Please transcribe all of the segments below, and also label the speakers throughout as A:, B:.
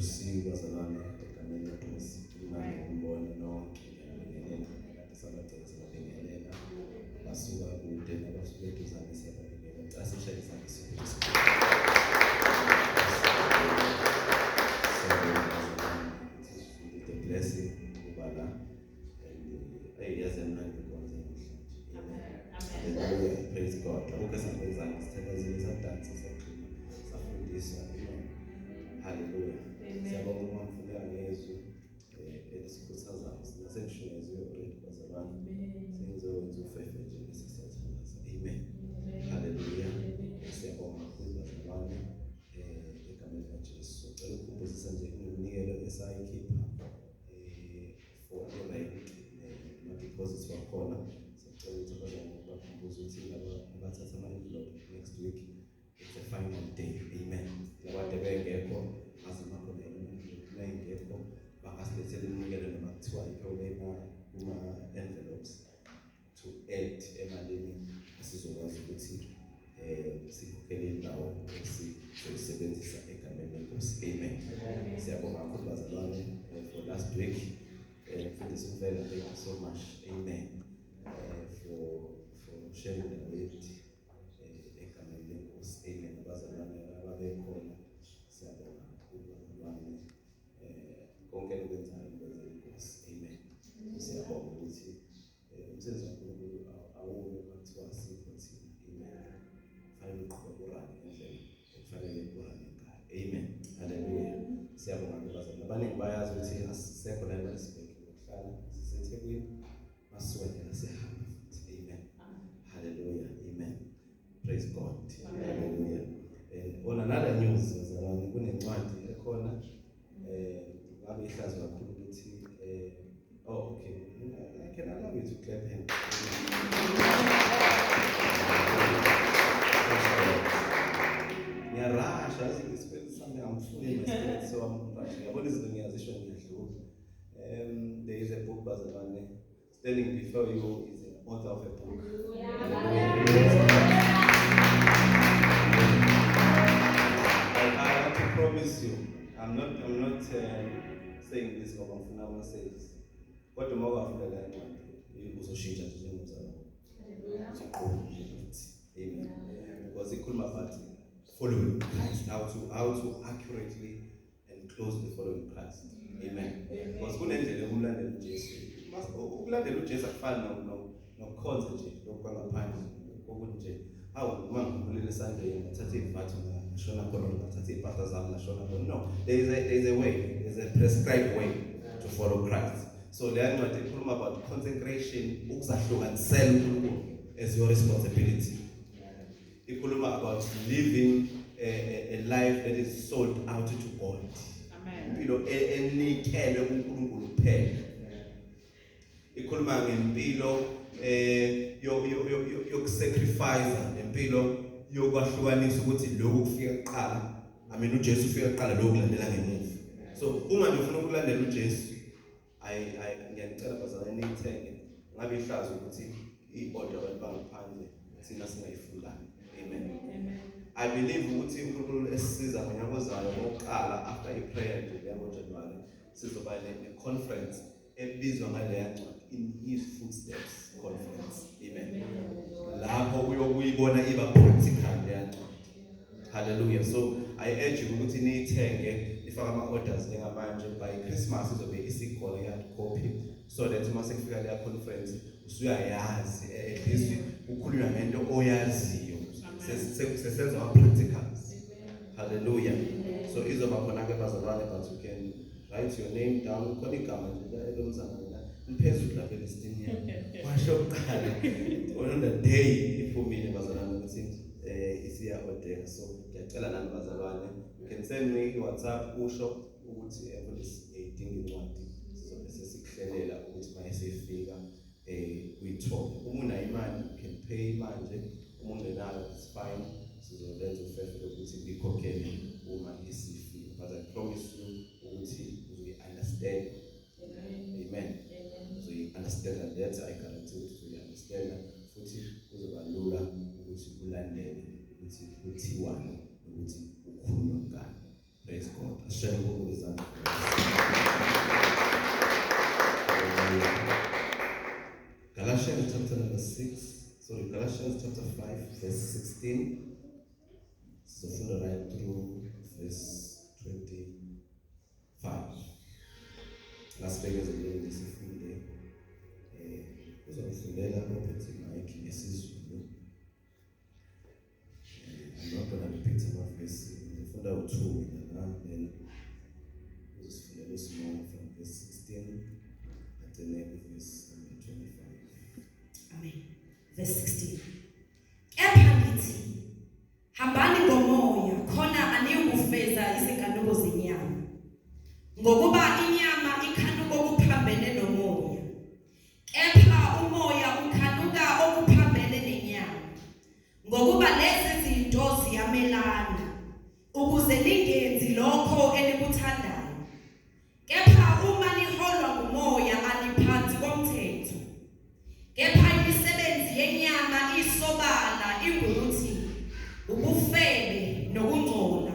A: To see you, bazalwane, egameni leNkosi. Kumnandi ukubona nonke. Ngiyabingelela kade sabagcina sibabingelela. Basuka kude nabasuka eduzane, siyababingelela. Cela sishayele isandla sokuthi siyabonga, bazalwane. It is indeed a blessing ukuba la. And hey, yaze mnandi inkonzo namhlanje. Amen. Hallelujah. Praise God. Akukho esingakwenzanga, sithandazile, sadansa, saxhuma, safundiswa. Amen. Hallelujah. Siyabonga uma mfundeka ngezwi elisikhuthazayo. Nasengishunyezwe already, bazalwane. Sengizowenza ufefe nje bese siyathandaza. Amen. Hallelujah. Siyabonga kakhulu, bazalwane, egameni likaJesu. Cela ukukhumbuzisa nje ngeminikelo esayikhipha for i-rent nama-deposits wakhona. Siyacela ukuthi abazalwane bakhumbuze ukuthi laba abathatha ama-envelope, next week it's a final day. Amen. Labade bengekho ngaze makhona mayingekho bangasilethela iminikelo noma kuthiwa iphewule kuma-envelopes to add emalini esizokwazi ukuthi sikhokhele indawo esizoyisebenzisa egameni leNkosi. Amen. Siyabonga kakhulu, bazalwane, for last week. Mfundisi Mfeka, thank you so much. Amen. For sharing the word egameni leNkosi. Amen. Abazalwane ababekhona, siyabonga kakhulu, bazalwane. Konke lokwenzayo kwenzela iNkosi. Amen. Siyabonga ukuthi umsebenzi kaNkulunkulu awume kuthiwa asikho thina. Amen. Kufanele uqhubeke u-run-e ngendlela ekufanele u-run-e ngayo. Amen. Hallelujah. Siyabonga ke, bazalwane. Abaningi bayazi ukuthi asisekho la eMaritzburg ngokuhlala, siseThekwini. Masuka njena siyahamba futhi. Amen. Hallelujah. Amen. Praise God. Hallelujah. And on another news, bazalwane, kunencwadi ekhona ngabe ihlazo kakhulu ukuthi oh, okay, I can allow you to clap hands. Ngiyarasha isikweletu sami, angifuni nesikweletu, so I'm rushing. Yabona, izinto ngiyazisho, ngiyadlula. There is a book, bazalwane. Standing before you is an author of a book. I want to promise you, I'm not saying this ngoba ngifuna ama-sales. Kodwa uma ungafunda la incwadi, uzoshintsha nje njengomzalwane. Uzoqonda nje futhi. Amen. Because ikhuluma about following Christ, how to accurately and closely following Christ. Amen. Because kunendlela yokumlandela uJesu. Ukulandela uJesu akufani nokukhonza nje lokhu kwangaphandle kokuthi nje, hawu, uma ngikhulile esandleni ngathatha iy'mbatho ngashona khona, ngathatha iy'mpahla zami ngashona khona. No, there is a way, there is a prescribed way to follow Christ. So leya ncwadi ikhuluma about consecration, ukuzahlukanisela uNkulunkulu as your responsibility. Ikhuluma about living a life that is sold out to God. Impilo enikelwe kuNkulunkulu kuphela. Ikhuluma ngempilo yokusacrifice, nempilo yokwahlukanisa ukuthi lokhu kufika kuqala. I mean, uJesu ufika kuqala, lokhu kulandela ngemuva. So uma nje ufuna ukulandela uJesu, ayi, ngiyanicela, bazalwane, niyithenge. Ngabe ihlazo ukuthi i-order abantu bangaphandle, thina singayifundanga. Amen. I believe ukuthi uNkulunkulu esisiza ngonyaka ozayo ngokuqala after i-prayer nje yangoJanuary sizoba ne-conference ebizwa ngaleya ncwadi, In His Footsteps Conference. Amen. Lapho uyokuyibona iba practical leya ncwadi. Hallelujah. So I urge you ukuthi niyithenge, nifake ama-orders njengamanje. By Christmas izobe isikhona i-hard copy so that uma sekufika leya conference usuyayazi, at least kukhulunywa ngento oyaziyo. Sesenza ama-practicals. Hallelujah. So izoba khona-ke, bazalwane, but you can write your name down. Khona igama nje elomzalwane la liphezulu lapha elistini yami. Kwasho kuqala on the day iphumile, bazalwane, ukuthi isiya-ordeka. So ngiyacela nani, bazalwane, you can send me i-WhatsApp usho ukuthi, "Mfundisi, idinga incwadi." Sizobe sesikuhlelela ukuthi uma isifika uyithole. Uma unayo imali, you can pay manje. Uma ungenayo, it's fine, sizolenza ufefe lokuthi uyikhokhele uma isifika, but I promise you ukuthi uzoyi-understand. Amen. Uzoyi-understand that, I guarantee ukuthi uzoyi-understand futhi kuzoba lula ukuthi ulandele ukuthi kuthiwani nokuthi kukhulunywa ngani. Praise God. Asishayele uNkulunkulu izandla. Galatians chapter number 6, sorry, Galatians chapter 5 verse 16. Sizofunda right through verse 25. Lasibekezeleni sifunde, uzokufundela ophethe mic ngesiZulu. I'm not gonna repeat amavesi, ngifunda u2 mina la, then uzosifundela uSimon from verse 16 agcine ku-verse number 25.
B: Amen. Verse 16. Kepha ngithi, hambani ngomoya, khona aniyukufeza izinkanuko zenyama. Ngokuba inyama ikhanuka okuphambene nomoya, kepha umoya ukhanuka okuphambene nenyama. Ngokuba lezi zinto ziyamelana, ukuze ningenzi lokho enikuthandayo. Kepha uma niholwa ngumoya, aniphansi komthetho. Kepha imisebenzi yenyama isobala, ingukuthi ubufebe, nokungcola,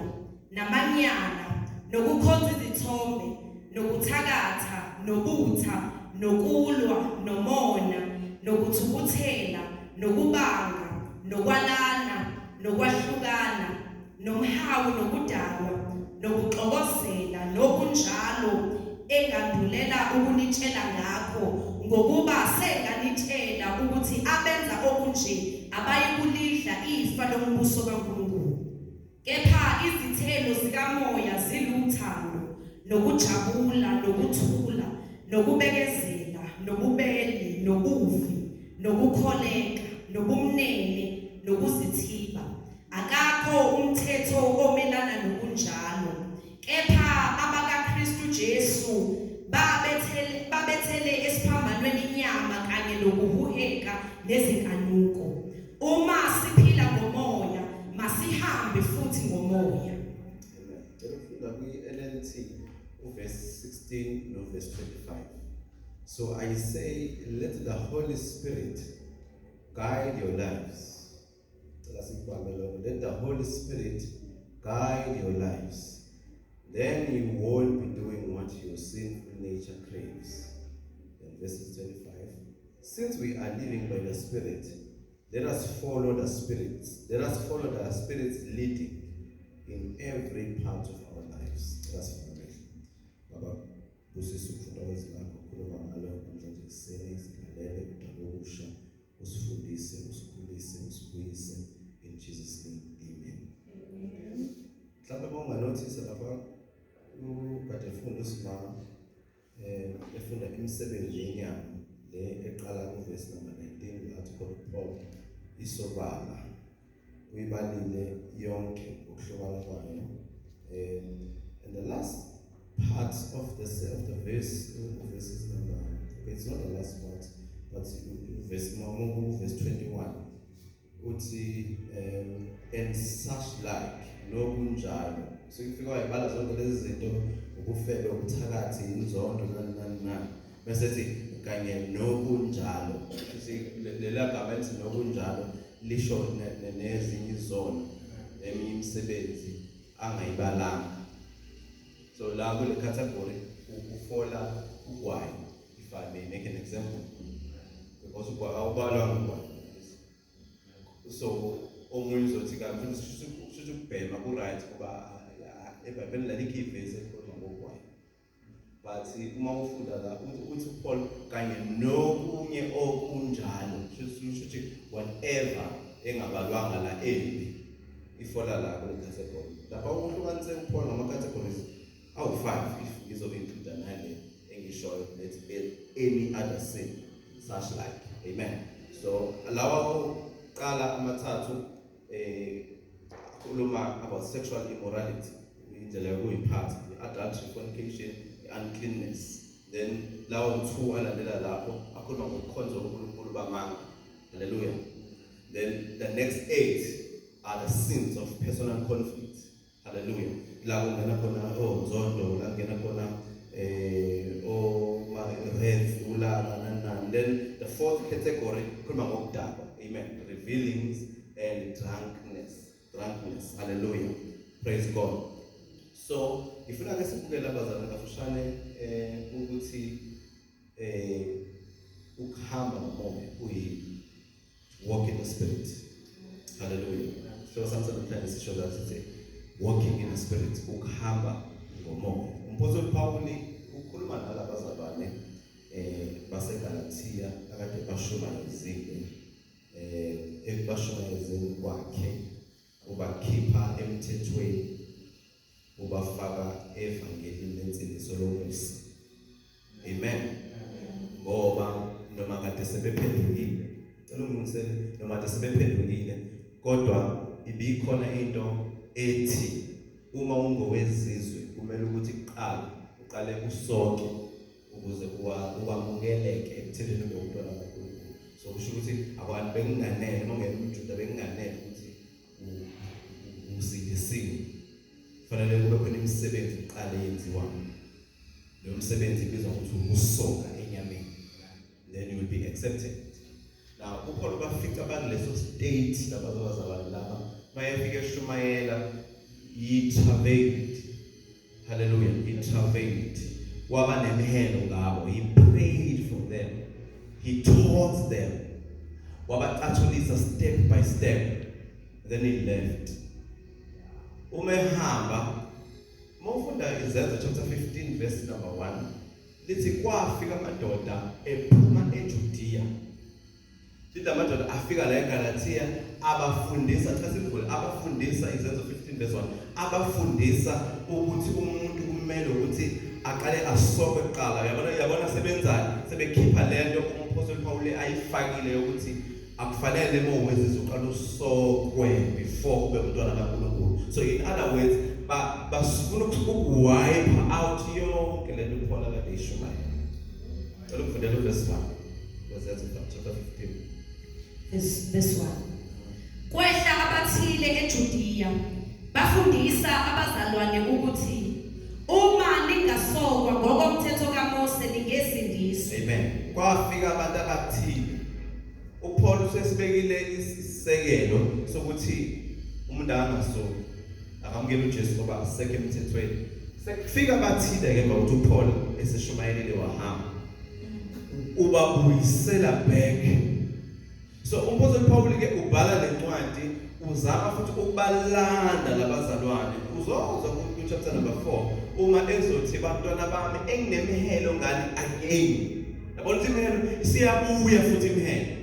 B: namanyala, nokukhonza izithombe, nokuthakatha, nobutha, nokulwa, nomona, nokuthukuthela, nokubanga, nokwalana, nokwahlukana, nomhawu, nokudakwa, nokuxokozela, nokunjalo engandulela ukunitshela ngakho, ngokuba senganitshela ukuthi abenza okunje abayikulidla ifa lombuso kaNkulunkulu. Kepha izithelo zikamoya ziluthando, nokujabula, nokuthula, nokubekezela, nobubele, nobuvi, nokukholeka, nobumnene, nokuzithiba. Akakho umthetho omelana nokunjalo. Kepha abakaKristu Jesu babethele esiphambanweni inyama kanye nokuhuheka nezinkanuko. Uma siphila ngomoya, masihambe futhi ngomoya.
A: Amen. Cela ukufunda kwi-NLT uverse 16 no verse 25. So I say, let the Holy Spirit guide your lives. Cela sikubambe lokho. Let the Holy Spirit guide your lives. Then you won't be doing what your sinful nature craves. Then verses 25. Since we are living by the Spirit, let us follow the Spirit. Let us follow the Spirit's leading in every part of our lives. Let us pray. Baba, busisa ukufunda kwezwi lakho, khuluma ngalo namhlanje ekuseni, silalele udaba okusha, usifundise, usikhulise, usibuyise, in Jesus' name. Amen. Mhlawumbe bonganothisa lapha ukade efunda usimama, efunda imisebenzi yenyama le eqala kuvesi number 19, la athi khona Paul isobala, uyibalile yonke ngokuhlukana kwayo, and the last part of the verse, verses number, okay, it's not the last part, but verse 21 uthi and such like, nokunjalo. So ifika wayibala zonke lezi zinto, ubufebe, ubuthakathi, inzondo, nani nani nani, bese ethi kanye nokunjalo. Futhi lela gama elithi nokunjalo lisho nezinye izono, eminye imisebenzi angayibalanga. So la kule category ufola ugwayi, if I may make an example, because ugwayi awubalwanga ugwayi. So omunye uzothi kanti futhi ukubhema ku-right, ngoba eBhayibhelini lalikho ivesi elikhuluma ngogwayi, but uma ufunda la uthi uPaul kanye nokunye okunjalo, kusho ukuthi whatever engabalwanga la embi ifola la kule category. Lapha uhlukanise uPaul ngama-categories awu-5, if ngizo-include nale engishoyo, let's any other sin such like. Amen. So lawa oqala amathathu akhuluma about sexual immorality, indlela yokuyiphatha, i-adultery, fornication, i-uncleanness. Then lawo two alandela lapho akhuluma ngokukhonza uNkulunkulu bamanga. Hallelujah. Then the next eight are the sins of personal conflict. Hallelujah. La kungena khona onzondo, la kungena khona o wrath, ulaka, nani nani. Then the fourth category khuluma ngokudakwa. Amen. Revelings and drunkenness. Drunkenness. Hallelujah. Praise God. So ngifuna ke sibukele abazalwane kafushane ukuthi ukuhamba ngomoya kuyini, walk in the spirit. Hallelujah. So sami namhlanje sisho la sithi walking in the spirit, ukuhamba ngomoya. Umpostoli Paul ukhuluma nalabazalwane baseGalatia akade bashumayezile, ekubashumayezeni kwakhe ubakhipha emthethweni, ubafaka evangelini lensindiso lomusa. Amen. Ngoba noma kade sebephendukile, cela ungilungisele, noma kade sebephendukile, kodwa ibikhona into ethi uma ungowezizwe kumele ukuthi kuqala uqale usoke ukuze uwamukeleke ekutheleni ube umntwana kaNkulunkulu. So kusho ukuthi abantu bekunganele, uma ungena umJuda bekunganele ukuthi usindisiwe, kufanele kube khona imisebenzi iqale yenziwa. Leyo msebenzi ibizwa ngokuthi ukusoka enyameni, then you will be accepted. Now uPaul bafica bakuleso state labazalwane laba, mayefika eshumayela, he travailed. Hallelujah. He travailed, waba nemihelo ngabo. He prayed for them, he taught them, wabacathulisa step by step, then he left. Uma ehamba, mawufunda Izenzo chapter 15 verse number 1, lithi kwafika amadoda ephuma eJudea. Lithi amadoda afika la eGalatia abafundisa, cha sivule, abafundisa, Izenzo 15 verse 1, abafundisa ukuthi umuntu kumele ukuthi aqale asokwe kuqala. Uyabona, uyabona sebenzani? Sebekhipha lento umpostoli Paul ayifakile yokuthi akufanele uma wezizwe uqala usokwe before ube umntwana kaNkulunkulu. So in other words, basifuna ukuwipe out yonke lento uPaul akade ishumayela. Cela ukufundela uverse 1 weZenzo chapter 15.
B: Verse 1. Kwehla abathile eJudiya bafundisa abazalwane ukuthi uma ningasokwa ngokomthetho kaMose ningesindiswe.
A: Amen. Kwafika abantu abathile. UPaul usesibekile isisekelo sokuthi umuntu angasoki, akamukela uJesu ngoba asekho emthethweni. Sekufika abathile ke ngokuthi uPaul eseshumayelile wahamba, ubabuyisela back. So umpostoli Paul ke ubhala lencwadi, uzama futhi ukubalanda labazalwane. Uzozwa ku chapter number 4 uma ezothi, "Bantwana bami enginemihelo ngani again." Yabona ukuthi imihelo isiyabuya futhi, imihelo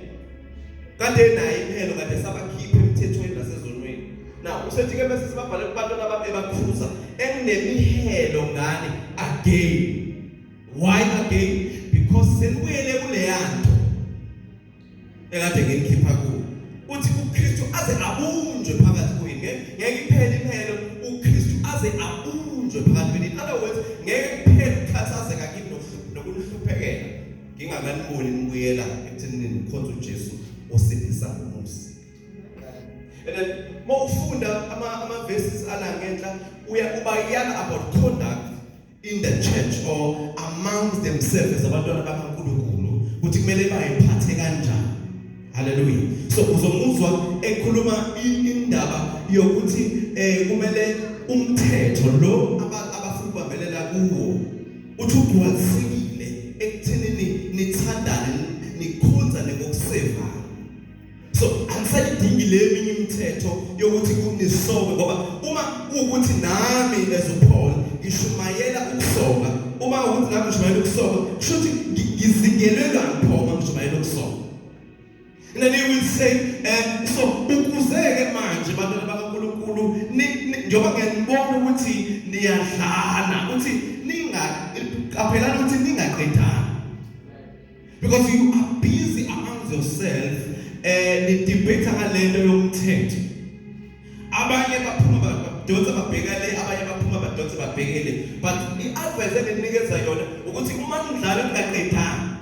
A: kade nayo, imihelo kade sabakhipha emthethweni nasezonweni. Now usethi ke bese sibabhale, kubantwana bami ebakhuza enginemihelo ngani again. Why again? Because senibuyele kuleyanto ekade nginikhipha kuyo. Uthi uKristu aze abunjwe phakathi kwenu, ngeke iphele imihelo uKristu aze abunjwe phakathi kwenu. In other words, ngeke kuphele ukukhathazeka kimi nokunihluphekela ngingakaniboni nibuyela ekutheni nikhonze uJesu osindisa ngomusa. And then mawufunda ama verses ala ngenhla, uya ubayala about conduct in the church or amongst themselves, abantwana bakaNkulunkulu, ukuthi kumele bayiphathe kanjani. Hallelujah. So uzomuzwa ekhuluma indaba yokuthi kumele umthetho lo abafuna ukubambelela kuwo, uthi ugcwalisekile ekuthenini nithandane, nikhonzane ngokusevana. So angisayidingi le eminye imithetho yokuthi kunisoke, ngoba uma ukuthi nami as uPaul ngishumayela ukusoka, uma ukuthi nami ngishumayela ukusoka, kusho ukuthi ngizingelelwa pho uma ngishumayela ukusoka. And then he will say, so ukuze-ke manje bantwana bakaNkulunkulu, njengoba ngiyanibona ukuthi niyadlana, ukuthi ninga qaphelani ukuthi ningaqedani, because you are busy amongst yourself, ni debate ngalento yomthetho. Abanye baphuma badonsa babheka le, abanye baphuma badonsa babheke le. But i-advice enginikeza yona ukuthi uma nidlala ningaqedani,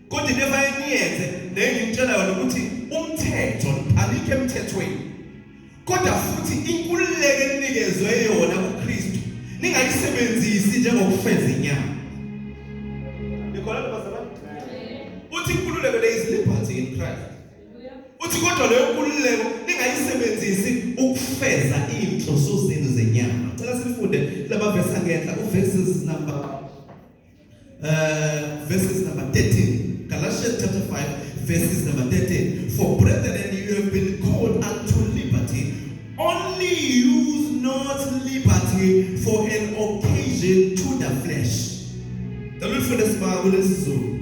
A: kodwa into efanele niyenze nengimtshela yona ukuthi umthetho, anikho emthethweni, kodwa futhi inkululeko enikezwe yona kuKristu ningayisebenzisi njengokufeza inyama. Nikhona bazalwane? Uthi inkululeko, there is liberty in Christ. Uthi kodwa leyo nkululeko ningayisebenzisi ukufeza inhloso zenu zenyama. Cela sifunde Verses number 13. Galatians chapter 5 verses number 13. For brethren, you have been called unto liberty. Only use not liberty for an occasion to the flesh. Cela ulifunde sibanga kulesiZulu.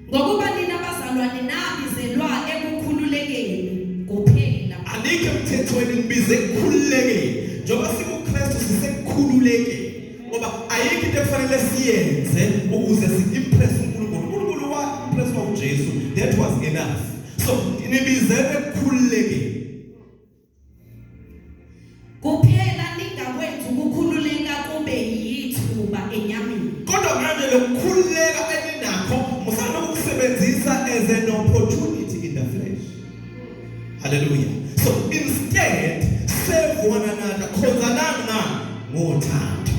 B: Ngokuba nina bazalwane nabizelwa ekukhululekeni kuphela.
A: Anikho emthethweni, nibize ekukhululekeni. Njengoba sikuKristu sisekukhululekeni. Ngoba ayikho into ekufanele siyenze ukuze si-impress uNkulunkulu. uNkulunkulu wa-impresswa uJesu. That was enough. So nibizelwe ekukhululekeni.
B: Kuphela ningakwenzi ukukhululeka kube yithuba enyameni.
A: Kodwa manje lokukhululeka eninakho musana ukukusebenzisa as an opportunity in the flesh. Hallelujah. So instead serve one another, khonzanani ngani? Ngothando.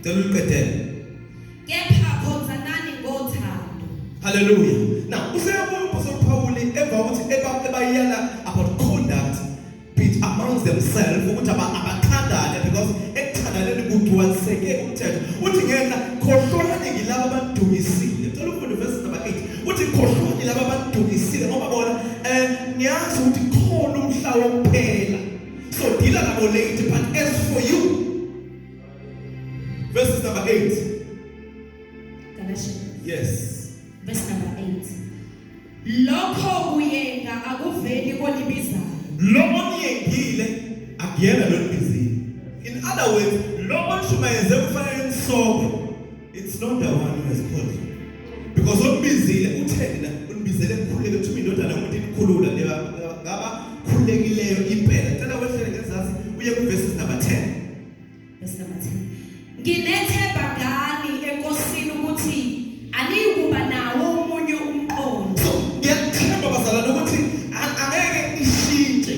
A: Cela uliqedele.
B: Kepha khonzanani ngothando.
A: Hallelujah. Now useyabuya uMpostoli Paul emva kokuthi ebayala about conduct bit amongst themselves ukuthi abathandane because ekuthandaneni kugcwaliseke umthetho. Uthi ngenhla khohlwani ngilaba abadukisile. Cela ufunde verse number 8. Uthi khohlwani laba abadukisile ngoba bona ngiyazi ukuthi khona umhla wokuphela. So deal nabo late, but as for you, verses number 8.
B: Galatians.
A: Yes.
B: Verse number 8. Lokho kuyenga akuveli kolibizayo.
A: Lo oniyengile akuyena lo nibizile. In other words, lo onishumayeze kufanele nisokwe. It's not the one who has called you. Because onibizile uthe nina unibizele ekukhululeke, kuthiwa indodana yomuntu inikhulula ngaba khululekileyo impela. Cela wehlele ngezansi uye ku verses number 10.
B: Verse number 10. Nginethemba ngani enkosini ukuthi aniyikuba nawo omunye umqondo.
A: So ngiyathemba bazalwane ukuthi angeke ishintshe.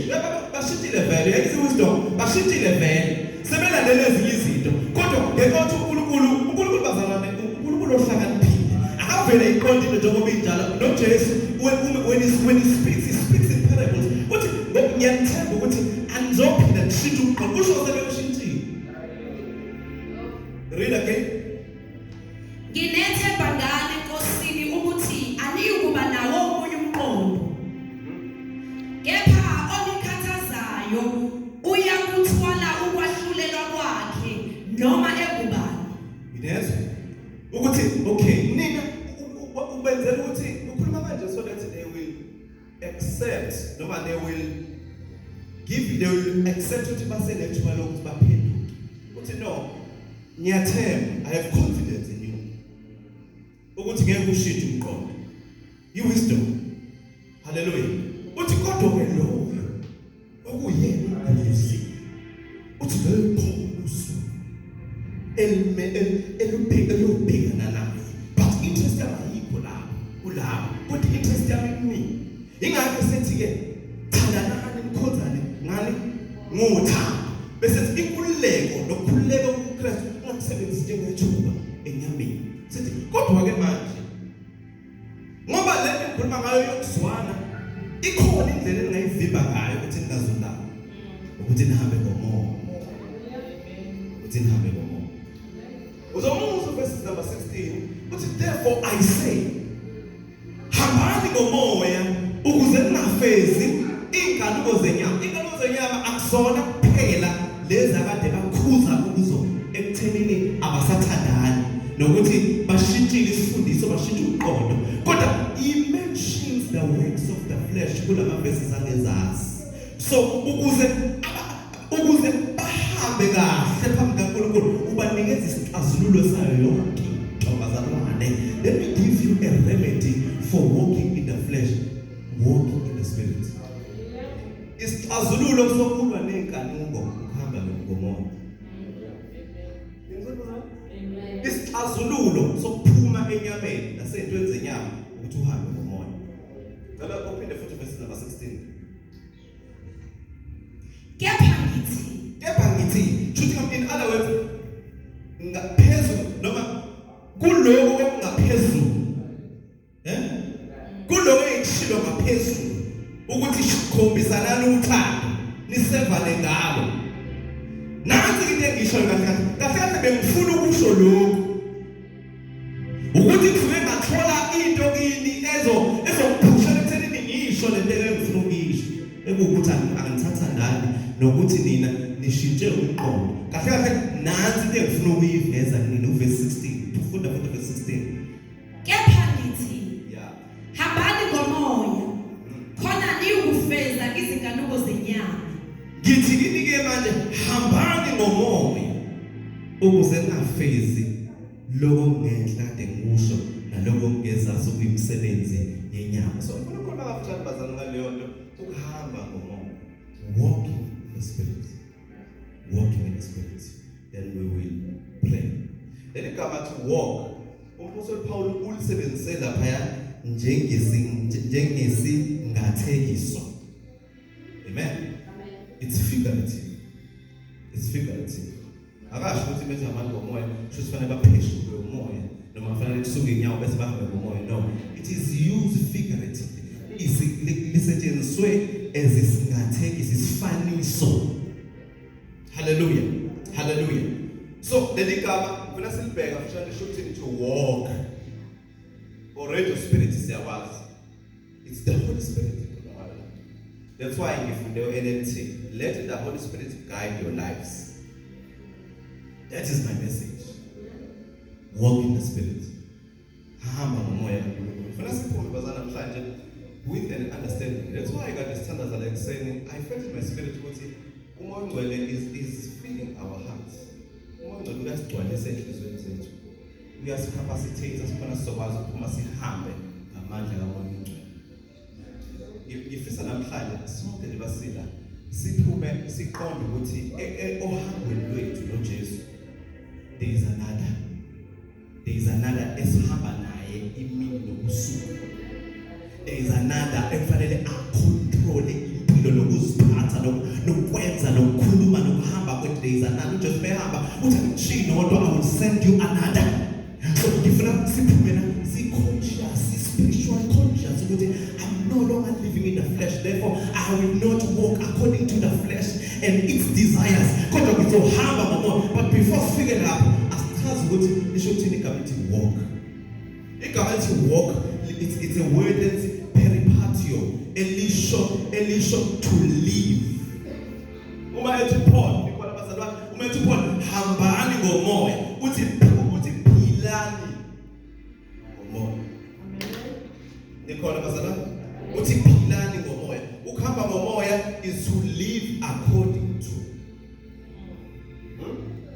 A: Bashintshile vele, yayithi wisdom, bashintshile vele. Sebelandele ezinye izinto. Kodwa ngenxa yokuthi uNkulunkulu bazalwane, uNkulunkulu ohlakaniphile. Akavele iqonde into njengoba injalo. NoJesu when he speaks, he speaks in parables. Uthi ngiyathemba ukuthi anizophinda nishintshe umqondo. Usho sebekushintshile. Read again.
B: Nginethemba ngani enkosini ukuthi aniyikuba nawo omunye umqondo. Kepha onikhathazayo uyakuthwala ukwahlulelwa kwakhe noma engubani.
A: Ngiyezwa ukuthi okay nina ubenzela ukuthi ukhuluma kanje so that they will accept noma they will give they will accept ukuthi basenethuba lokuthi baphenduke. Uthi no, ngiyathemba, I have confidence in you ukuthi ngeke ushintshe umqondo. I-wisdom. Hallelujah. Uthi kodwa ke loyo okuyena uNkulunkulu uthi loyo khona usuku elubheka elubhekana naye, but interest yami ayikho lapho kulabo, kodwa interest yami kumina. Ingakho sethi ke thandanani nikhonzane ngani? Ngothando. Bese sithi inkululeko nokukhululeka kuKristu ungakusebenzisi njengethuba enyameni. Sithi kodwa ke manje ngoba le nto ngikhuluma ngayo yokuzwana ikhona indlela engingayivimba ngayo ukuthi ningazondani, ukuthi nihambe ngomoya, ukuthi nihambe ngomoya. Uzomuzwa verses number 16 uthi therefore I say hambani ngomoya ukuze ningafezi inkanuko zenyama. Inkanuko zenyama akusona kuphela lezi akade bakhuza kuzo ekuthenini abasathandani nokuthi bashintshile isifundiso, bashintshe umqondo, kodwa he mentions the works of the flesh kulama verses angezansi. So ukuze bahambe kahle phambi kaNkulunkulu ubanikeza isixazululo sayo yonke into. Bazalwane, let me give you a remedy for walking in the flesh: walking in the spirit. Isixazululo sokulwa nezinkanuko ukuhamba ngomoya. Isixazululo sokuphuma enyameni nasey'ntweni zenyama ukuthi uhambe ngomoya. Cela uphinde futhi verse number 16.
B: Kepha ngithi,
A: Kepha ngithi, shuthi in other words ngaphezulu noma kuloko okungaphezulu, kuloko engishilo ngaphezulu ukuthi sikhombisanani uthando nisevane ngalo. Nansi into engishoyo kahle kahle, kahle kahle bengifuna ukusho lokhu. Ukuthi ngifike ngathola into kini ezokuphusha ekuthenini ngisho lento engifuna ukuyisho. Ekuwukuthi angithathandani nokuthi nina nishintshe umqondo. Kahle kahle nansi into engifuna ukuyiveza kunina uverse 16. Funda futhi verse 16.
B: Kepha ngithi hambani ngomoya khona niyukufeza izinkanuko zenyama.
A: Ngithi kini-ke manje hambani ngomoya ukuze ningafezi lokho okungenhla kade ngikusho naloko okungezansi okuyimisebenzi yenyama. So ngifuna ukukhuluma kafushane bazalwane ngaleyo nto ukuhamba ngomoya. Walking in the spirit. Walking in the spirit. Then we will pray. Leli gama to walk uMphostoli Paul ulisebenzise laphaya njengesingathekiso. Amen. It's figurative. It's figurative. Akasho ukuthi bethi abantu ngomoya, kusho ukuthi fanele bapheshulwe umoya noma fanele kusuke inyawo bese bahambe ngomoya. No, it is used figuratively. Lisetshenziswe as isingathekiso, isifaniso. Hallelujah. Hallelujah. So leli gama ngifuna silibheka futhi lisho ukuthi to walk. Already spirit siyakwazi. It's the Holy Spirit. That's why ngifunde u-NLT. Let the Holy Spirit guide your lives. That is my message. Walk in the Spirit. Hamba ngomoya kaNkulunkulu. Ngifuna siphume bazana namhlanje with an understanding. That's why kade sithandaza la ekuseni. I felt in my spirit ukuthi uMoya oNgcwele is filling our hearts. uMoya oNgcwele uyasigcwalisa enhliziyweni zethu. Uyasicapacitate sikhona sizokwazi ukuphuma sihambe ngamandla kaMoya oNgcwele. Ngifisa namhlanje sonke nje basila siphume siqonde ukuthi ohambweni lwethu noJesu there is another. There is another esihamba naye imini nobusuku. There is another ekufanele acontrole impilo nokuziphatha nokwenza nokukhuluma nokuhamba kwethu. There is another. uJesu behamba uthi angishiyi nodwa, I will send you another. So ngifuna siphume la si conscious, si spiritual conscious ukuthi I'm no longer living in the flesh, therefore I will not walk according to the flesh and its desires, kodwa ngizohamba ngomoya. But before sifike lapho asichaze ukuthi lisho ukuthini igama elithi walk. Igama elithi walk, it's a word that's peripatio, elisho to live. Uma ethi Paul, ikhona bazalwane, uma ethi Paul hambani ngomoya, uthi philani ngomoya. Nikhona bazalwane? Uthi philani ngomoya. Ukuhamba ngomoya is to live according to.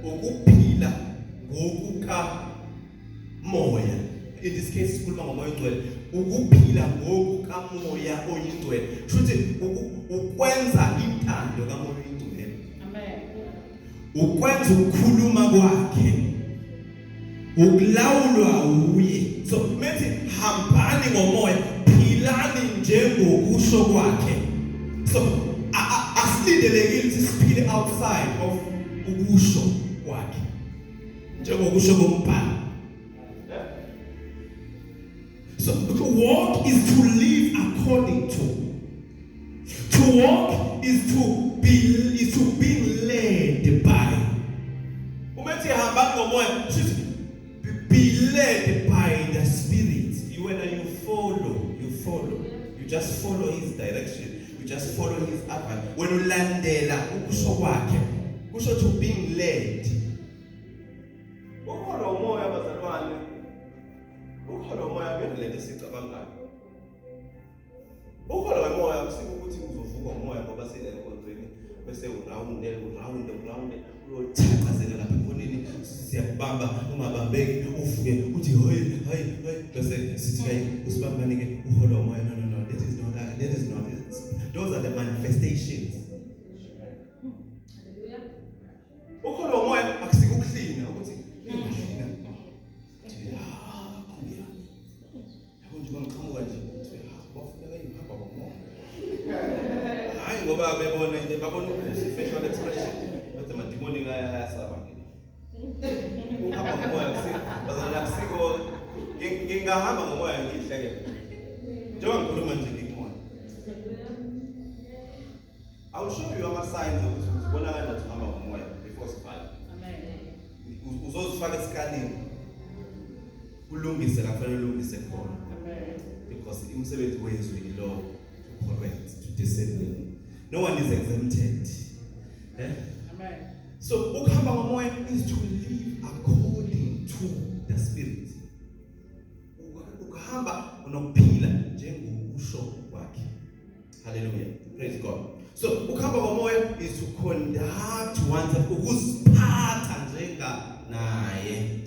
A: Ukuphila ngokuka moya. In this case sikhuluma ngomoya ongcwele. Ukuphila ngokukamoya oyingcwele. Kusho ukwenza intando kamoya oyingcwele.
C: Amen.
A: Ukwenza ukukhuluma kwakhe. Ukulawulwa uye. So methi hambani ngomoya, philani njengokusho kwakhe. So asilindelekile ukuthi siphile outside of ukusho kwakhe. Njengokusho kombhalo. So to walk is to live according to. To walk is to be led by. Uma ethi hamba ngomoya, shuthi be led by the Spirit. You when you follow, you follow. You just follow his direction. You just follow his advice. When ulandela ukusho kwakhe, kusho to being led. Ukholwa umoya bazalwane. Ukholwa umoya kuyona lento esicabangayo. Ukholwa umoya kusiko ukuthi uzovuka umoya ngoba sile enkonzweni bese uround uround uround uyochachazela lapha ekhoneni, siyakubamba ungabambeki uvuke uthi hoyi hoyi hoyi bese sithi hey usibambane ke uholwa umoya. No, no, no, that is not that is not it. Those are the manifestations. Ukholwa umoya akusiko ukuhlina ukuthi ngihlina. Yabo nje bangiqhamuka nje ukuthi bafuneka ihamba ngomoya. Hayi ngoba bebona into babona ukuthi facial expression bathi amadimoni ayasaba. Uhamba ngomoya bazalwane akusiko ngingahamba ngomoya ngihleke. Njengoba ngikhuluma nje ngikumoya. I will show you ama signs ukuthi uzibona kanjani ukuthi uhamba ngomoya before sivale.
C: Amen.
A: Uzozifaka esikalini. Ulungise la kufanele ulungise khona. Because umsebenzi wezwi lo to correct, to discipline. No one is exempted. Eh?
C: Amen.
A: So ukuhamba ngomoya is to live according to the Spirit. Ukuhamba nokuphila njengokusho kwakhe. Hallelujah. Praise God. So ukuhamba ngomoya is to conduct oneself, ukuziphatha njenga naye.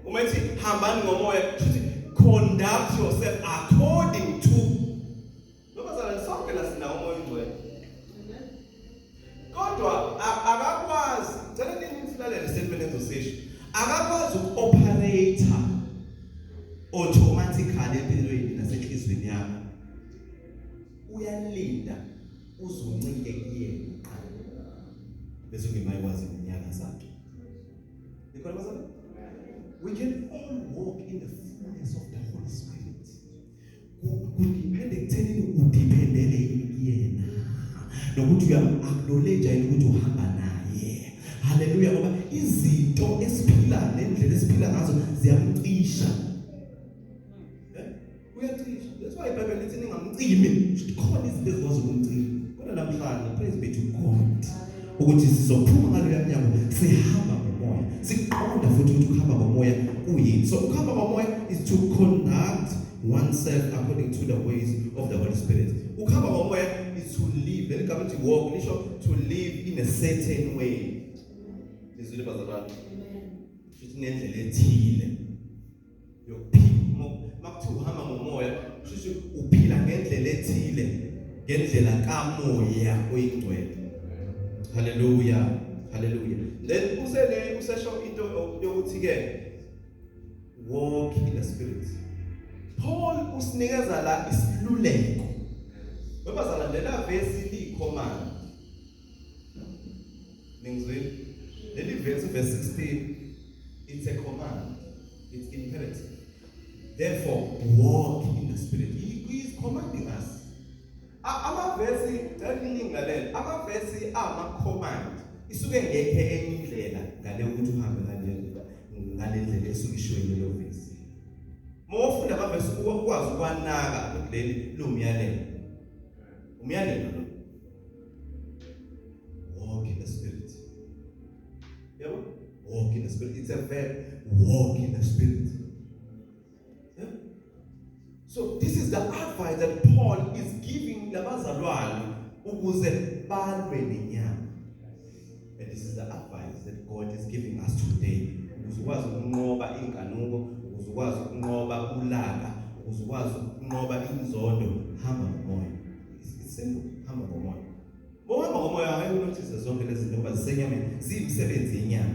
A: Uma ethi hambani ngomoya, kusho conduct yourself according to. Noma zalwane, sonke la sinawo uMoya oNgcwele. Kodwa akakwazi, cela nini silalele statement engizosisho. Akakwazi uku-operate automatically empilweni nasenhlizweni yakho. Uyalinda uzoncike kuyena kuqala. Bese ungemayikwazi iminyaka zakhe. Nikhona bazalwane? We can all walk in the fullness of the Holy Spirit. Kudepende ekuthenini udependele yini kuyena. Nokuthi uyam-acknowledge yini ukuthi uhamba naye. Hallelujah, ngoba izinto esiphila nendlela esiphila ngazo ziyamcisha. Eh? Uyacisha. That's why iBhayibheli lithi ningamcimi. Khona izinto ezikwazi ukumcima. Kodwa namhlanje, praise be to God, ukuthi sizophuma ngaloya mnyango sihamba ngomoya. Siqonda futhi ukuthi ukuhamba ngomoya kuyini. So ukuhamba ngomoya is to conduct oneself according to the ways of the Holy Spirit. Ukuhamba ngomoya is to live. Leli gama lithi walk lisho to live in a certain way. Lizwile bazalwane? Futhi nendlela ethile yokuphila. Makuthiwa uhamba ngomoya, kusho uphila ngendlela ethile, ngendlela kaMoya oyiNgcwele. Hallelujah. Hallelujah. Then usele usesho into yokuthi ke walk in the Spirit. Paul usinikeza la isiluleko. Bebazalwane, verse liyi-command. Ningizwile? Leli verse 16, it's a command. It's imperative. Therefore walk in the Spirit. He is commanding us. Amavesi, cela ningilalele. Amavesi ama command. Isuke ngekho enye indlela ngale ukuthi uhambe ngale ndlela esuke ishiwe leyo verse. Mawufunda amavesi ukwazi ukwanaka ukuthi leli lumyalelo. Umyalelo lo. Walk in the Spirit. Yabo? Walk in the Spirit. It's a verb. Walk in the Spirit. Yeah? So this is the advice that Paul is giving labazalwane ukuze balwe nenyama. And this is the advice that God is giving us today. Ukuze ukwazi ukunqoba inkanuko, ukuze ukwazi ukunqoba ulaka, ukuze ukwazi ukunqoba inzondo, hamba ngomoya. It's simple, hamba ngomoya. Ngohamba ngomoya angeke unothise zonke lezi zinto ngoba zisenyameni, ziyimisebenzi yenyama.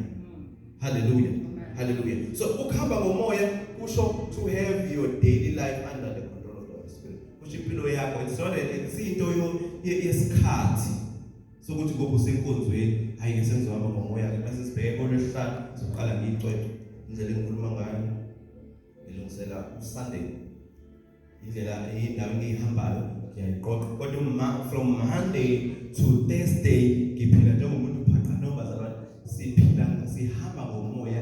A: Hallelujah. Hallelujah. So ukuhamba ngomoya kusho to have your daily life under the control of the Holy Spirit. Kusho impilo yakho, it's not into yesikhathi sokuthi ngoba usenkonzweni, hayi ke sengizohamba ngomoya ke, bese sibheke kolwesihlanu soqala ngiyicwecwe indlela engikhuluma ngayo, ngilungisela uSunday, indlela indawo engiyihambayo ngiyayiqoqa, kodwa from Monday to Thursday ngiphila njengomuntu uphaqa. No bazalwane, siphila, sihamba ngomoya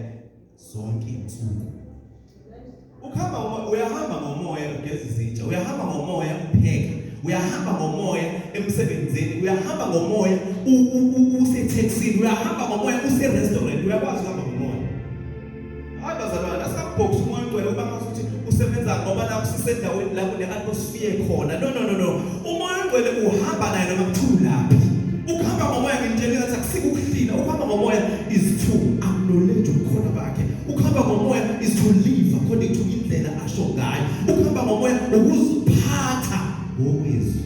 A: zonke insuku. Ukuhamba ngomoya, uyahamba ngomoya ugeza izitsha, uyahamba ngomoya upheka, uyahamba ngomoya emsebenzini, uyahamba ngomoya usetaxini, uyahamba ngomoya use-restaurant, uyakwazi ukuhamba ngomoya. Hayi bazalwane, asingabhoksi uMoya oNgcwele kuba ngathi usebenza ngoba la sisendaweni la kune atmosphere khona. No, no, no, no. UMoya oNgcwele uhamba naye noma kuthiwa laphi. Ukuhamba ngomoya, ngintshela ngathi akusiko ukuhlila. Ukuhamba ngomoya is to acknowledge ubukhona bakhe. Ukuhamba ngomoya is to live according to indlela asho ngayo. Ukuhamba ngomoya ukuziphatha ngokwezwi.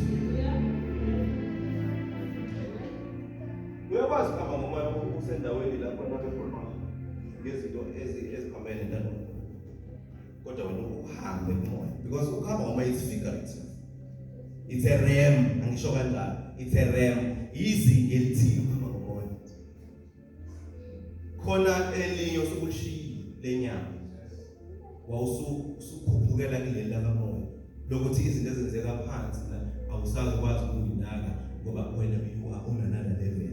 A: Uyakwazi ukuhamba ngomoya usendaweni lapho abantu bekhuluma ngezinto eziphambene nalokho, kodwa wena uhambe ngomoya, because ukuhamba ngomoya is figurative, it's a realm. Angisho kanjalo, it's a realm, izinga elithile ukuhamba ngomoya. Khona elinye osukulishiyile lenyama, wawusukhuphukela kuleli lakamoya, lokuthi izinto ezenzeka phansi la awusazi ukwazi ukuyinaka ngoba wena you are on another level.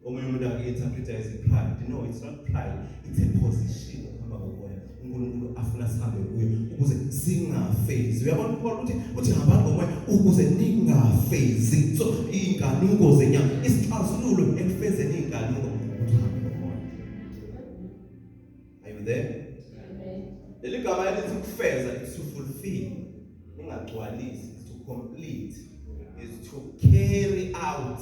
A: Omunye umuntu angi-interpret as pride. No, it's not pride, it's a position. Ukuhamba ngomoya. uNkulunkulu afuna sihambe kuyo ukuze singafezi. Uyabona uPaul uthi hambani ngomoya ukuze ningafezi. So inkanuko zenyama, isixazululo ekufezeni inkanuko ukuthi uhambe ngomoya. Are you there?
C: Amen.
A: Leli gama elithi ukufeza, it's to fulfill, ningagcwalisi, it's to complete, is to carry out.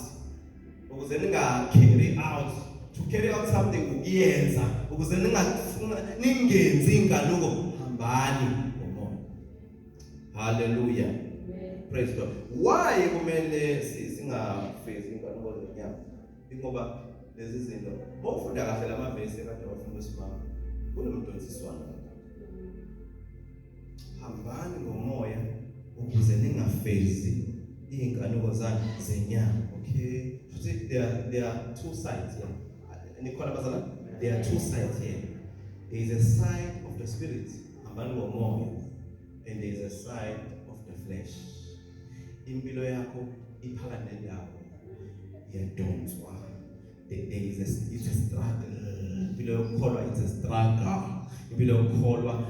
A: Ukuze ninga carry out, to carry out something ukuyenza, ukuze ningenzi inkanuko, hambani ngomoya. Hallelujah.
C: Amen.
A: Praise God. Why kumele singafezi inkanuko zenyama? Ingoba lezi zinto, mawufunda kahle lamavesi kade wafunda usimama, kunomdonsiswano. Hambani ngomoya ukuze ningafezi inkanuko zani zenyama. Okay, futhi there are two sides here. Nikhona bazalwane? There are two sides here. There is a side of the spirit, hambani ngomoya, and there is a side of the flesh. Impilo yakho iphakathi nendawo, iyadonswa. There is a it's a struggle. Impilo yokukholwa, it's a struggle. Impilo yokukholwa,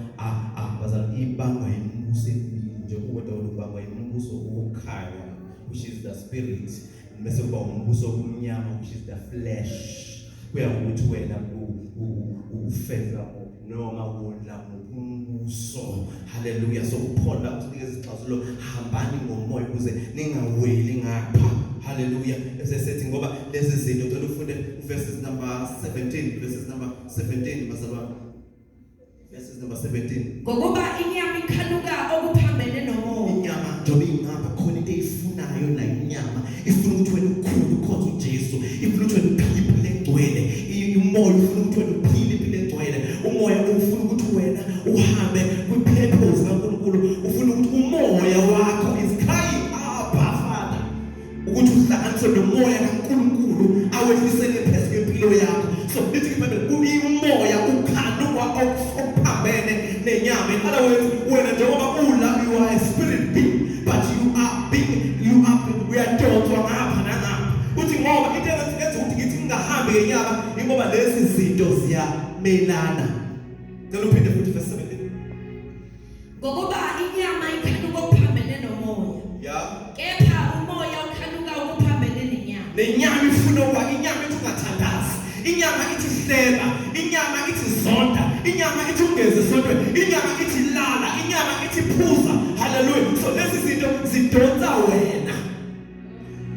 A: bazalwane, ibangwa imibuso emibili nje kukodwa, ubangwa imibuso wokukhanya, which is the spirit, bese kuba umbuso omnyama, which is the flesh. Kuya ngokuthi wena ufeza muphi noma wondla muphi umbuso. Haleluya. So uPaul la usinikeza isixazululo: hambani ngomoya ukuze ningaweli ngapha. Haleluya. Bese sethi ngoba lezi zinto, cela ufunde verses number 17, verses number 17, bazalwane, verses number 17.
B: Ngokuba inyama ikhanuka okuphambene nomoya.
A: Inyama njengoba ingapha khona, into eyifunayo la inyama ifuna ukuthi wena ukhule ukhonze uJesu, ifuna ukuthi wena uphile impilo egcwele. Umoya ufuna ukuthi wena uphile impilo egcwele. Umoya ufuna ukuthi wena uhambe kwi-purpose kaNkulunkulu. Ufuna ukuthi umoya wakho is crying, "Abba Father," ukuthi uhlanganiswe nomoya kaNkulunkulu awehlisele phezu kwempilo yakho. So lithi iBhayibheli umoya ukhanuka okuphambene nenyama. In other words, wena njengoba ula, you are a spirit being, but you are uyadonswa ngapha nangapha. Uthi ngoba into engenza ukuthi ngithi ngingahambi ngenyama ingoba lezi zinto ziyamelana. Cela uphinde futhi verse 17.
B: Ngokuba inyama ikhanuka okuphambene nomoya. Kepha umoya ukhanuka okuphambene nenyama.
A: Nenyama ifuna okwa inyama ithi ungathandazi, inyama ithi hleba, inyama ithi zonda, inyama ithi ungeze esontweni, inyama ithi lala, inyama ithi phuza. Hallelujah. So lezi zinto zidonsa wena,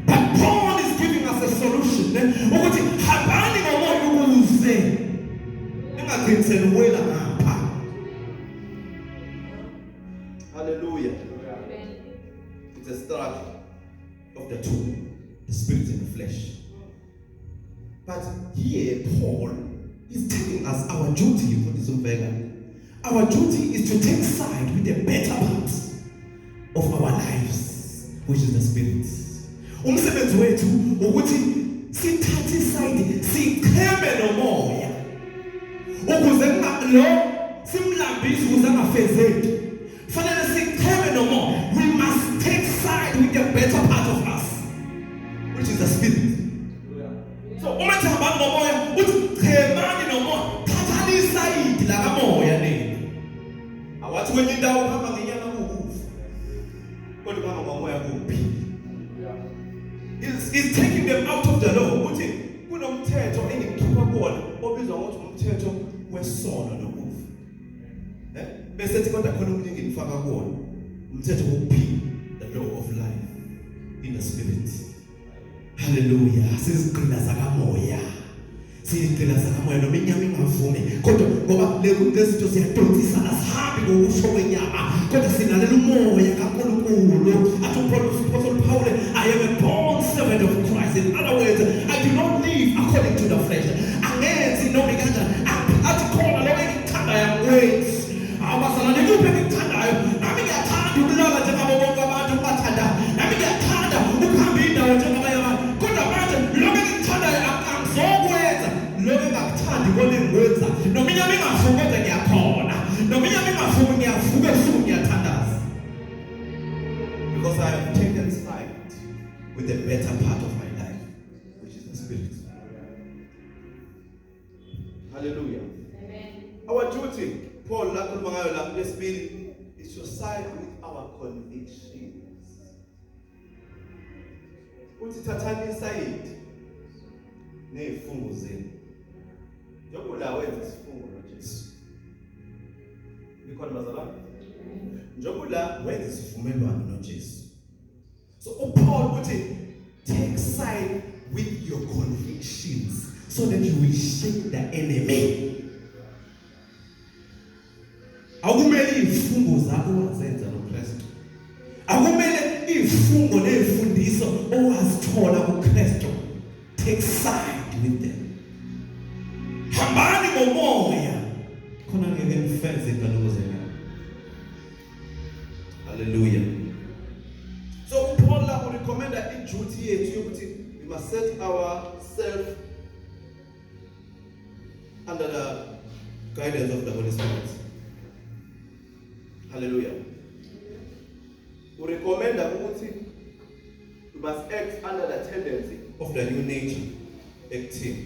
A: but Paul is giving us a solution, ne? Ukuthi hambani ngomoya ukuze ningagcini seniwela ngapha. Hallelujah. It's a struggle of the two, the spirit and the flesh. But here Paul is telling us our duty, mfundisi uMveka. Our duty is to take side with the better part of our lives, which is the spirit. Umsebenzi wethu ukuthi sithathe iside, sicheme nomoya ukuze lo simlambise ukuze angafezeki. Fanele sicheme nomoya. We must take side with the better part of us, which is the spirit. So uma ethi hambani ngomoya, uthi chemani nomoya, thathani isayidi lakamoya nina. Awathi kwenye indawo uhamba ngenyama kuwukufa, kodwa uhamba ngomoya kuwukuphila. Is taking them out of the law. Uthi kunomthetho engikukhipha kuwona obizwa ngokuthi umthetho wesono nokufa, bese ethi kodwa khona omunye engifaka kuwona, umthetho wokuphila, the law of life in the spirit. Haleluya. Sizigqila zakamoya, siyigqila zakamoya, noma inyama ingavumi, kodwa ngoba lezi zinto ziyadonsisana. Sihambi ngokusho kwenyama, kodwa silalela umoya kaNkulunkulu. Athi uPaul, "I am a born servant of Christ." In other words, I do not live according to the flesh. Angenzi noma kanjani. Athi khona lokho engikuthandayo angikwenzi. Abazalwane, kuphi engikuthandayo? Nami ngiyathanda ukulala njengabo bonke abantu abathandayo, nami ngiyathanda ukuhamba indawo njengabanye abantu, kodwa manje lokho engikuthandayo angizokwenza, lokho engakuthandi kona engikwenza. Noma inyama ingavumi, kodwa ngiyakhona. Noma inyama ingavumi, ngiyavuka ebusuku ngiyathandaza, because I have taken side with the better part of my life, which is the spirit. Hallelujah.
C: Amen.
A: Our duty. Paul lakhuluma ngayo la lesibili is to side with our convictions. Uthi thathani isayidi nezifungo zenu. Njengoba la wenza isifungo noJesu. Nikhona bazalwane? Njengoba la wenza isivumelwano noJesu. So uPaul uthi take side with your convictions so that you will shake the enemy. Akumele izifungo zakho wazenza noKristu. Akumele izifungo nezifundiso owazithola kuKristu. Take side with them. Hambani ngomoya khona ngeke nifeze inkanuko zenu. Hallelujah. So uPaul la urecommenda iduty yethu yokuthi we must set ourselves under the guidance of the Holy Spirit. Hallelujah. Urecommenda ukuthi we must act under the tendency of the new nature ekuthini.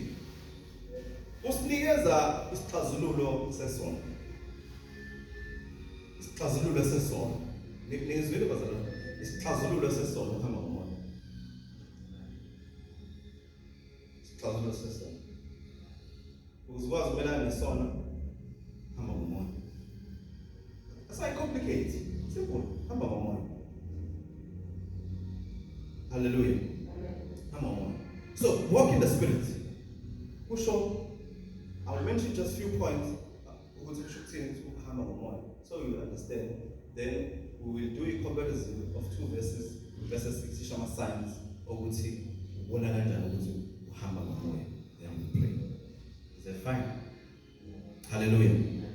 A: Usinikeza isixazululo sesono. Isixazululo sesono. Nizwile bazalwane? Isixazululo sesono kuhamba ngomoya. Isixazululo sesono. Ukuze ukwazi ukumelana nesono hamba ngomoya. Asayi-complicate. Simple. Hamba ngomoya. Hallelujah. Hamba ngomoya. So walk in the spirit. Kusho I will mention just few points ukuthi kusho ukuthini ukuhamba ngomoya so you understand then we will do a comparison of two verses bese sithisha ama signs ukuthi ubona kanjani ukuthi uhamba ngomoya then we pray. Is that fine? Hallelujah.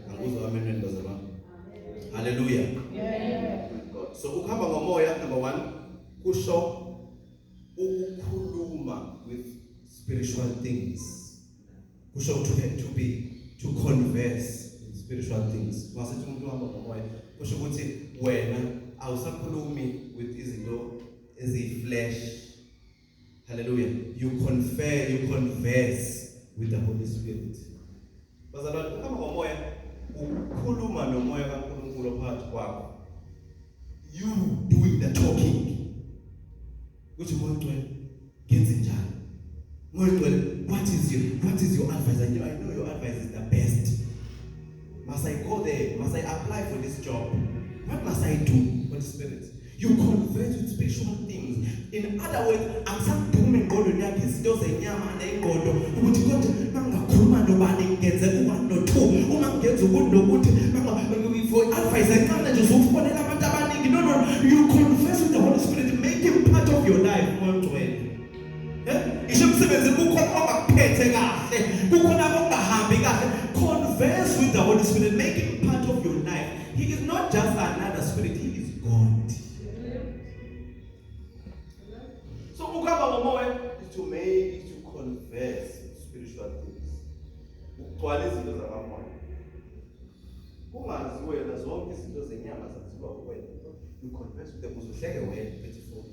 A: Angikuzwa amen bazalwane. Hallelujah. God. So ukuhamba ngomoya number 1 kusho ukukhuluma with spiritual things. Kusho to be to converse with spiritual things. Masithi umuntu uhamba ngomoya kusho ukuthi wena awusakhulumi with izinto eziyi-flesh. Hallelujah. You confer, you converse with the Holy Spirit. Bazalwane, ukuhamba ngomoya ukukhuluma nomoya kaNkulunkulu phakathi kwakho. You doing the talking. Uthi Moya Ngcwele, ngenze njani? Moya Ngcwele, what is your advice? I know your advice is the best. Must I go there? Must I apply for this job? What must I do? Holy Spirit. You converse with spiritual things. In other words, akusadumi engqondweni yakho izinto zenyama nengqondo ukuthi kodwa mangingakhuluma nobani ngenzeka u-1 no-2 uma ngenza ukuthi nokuthi for advice encane nje uzofonela abantu abaningi. No, you converse with the Holy Spirit. Make him part of your life. Moya Ngcwele, isho emsebenzini kukhona ongakuphethe kahle, kukhona okungahambi kahle, converse with the Holy Spirit. Make him part of your life. He is not just another spirit, he is God. So ukuhamba ngomoya is to converse with spiritual things. Ukugcwala izinto zakamoya. Kungazi wena zonke izinto zenyama zaziwa wena. You converse with them uzuhleke wena phethe ifoni.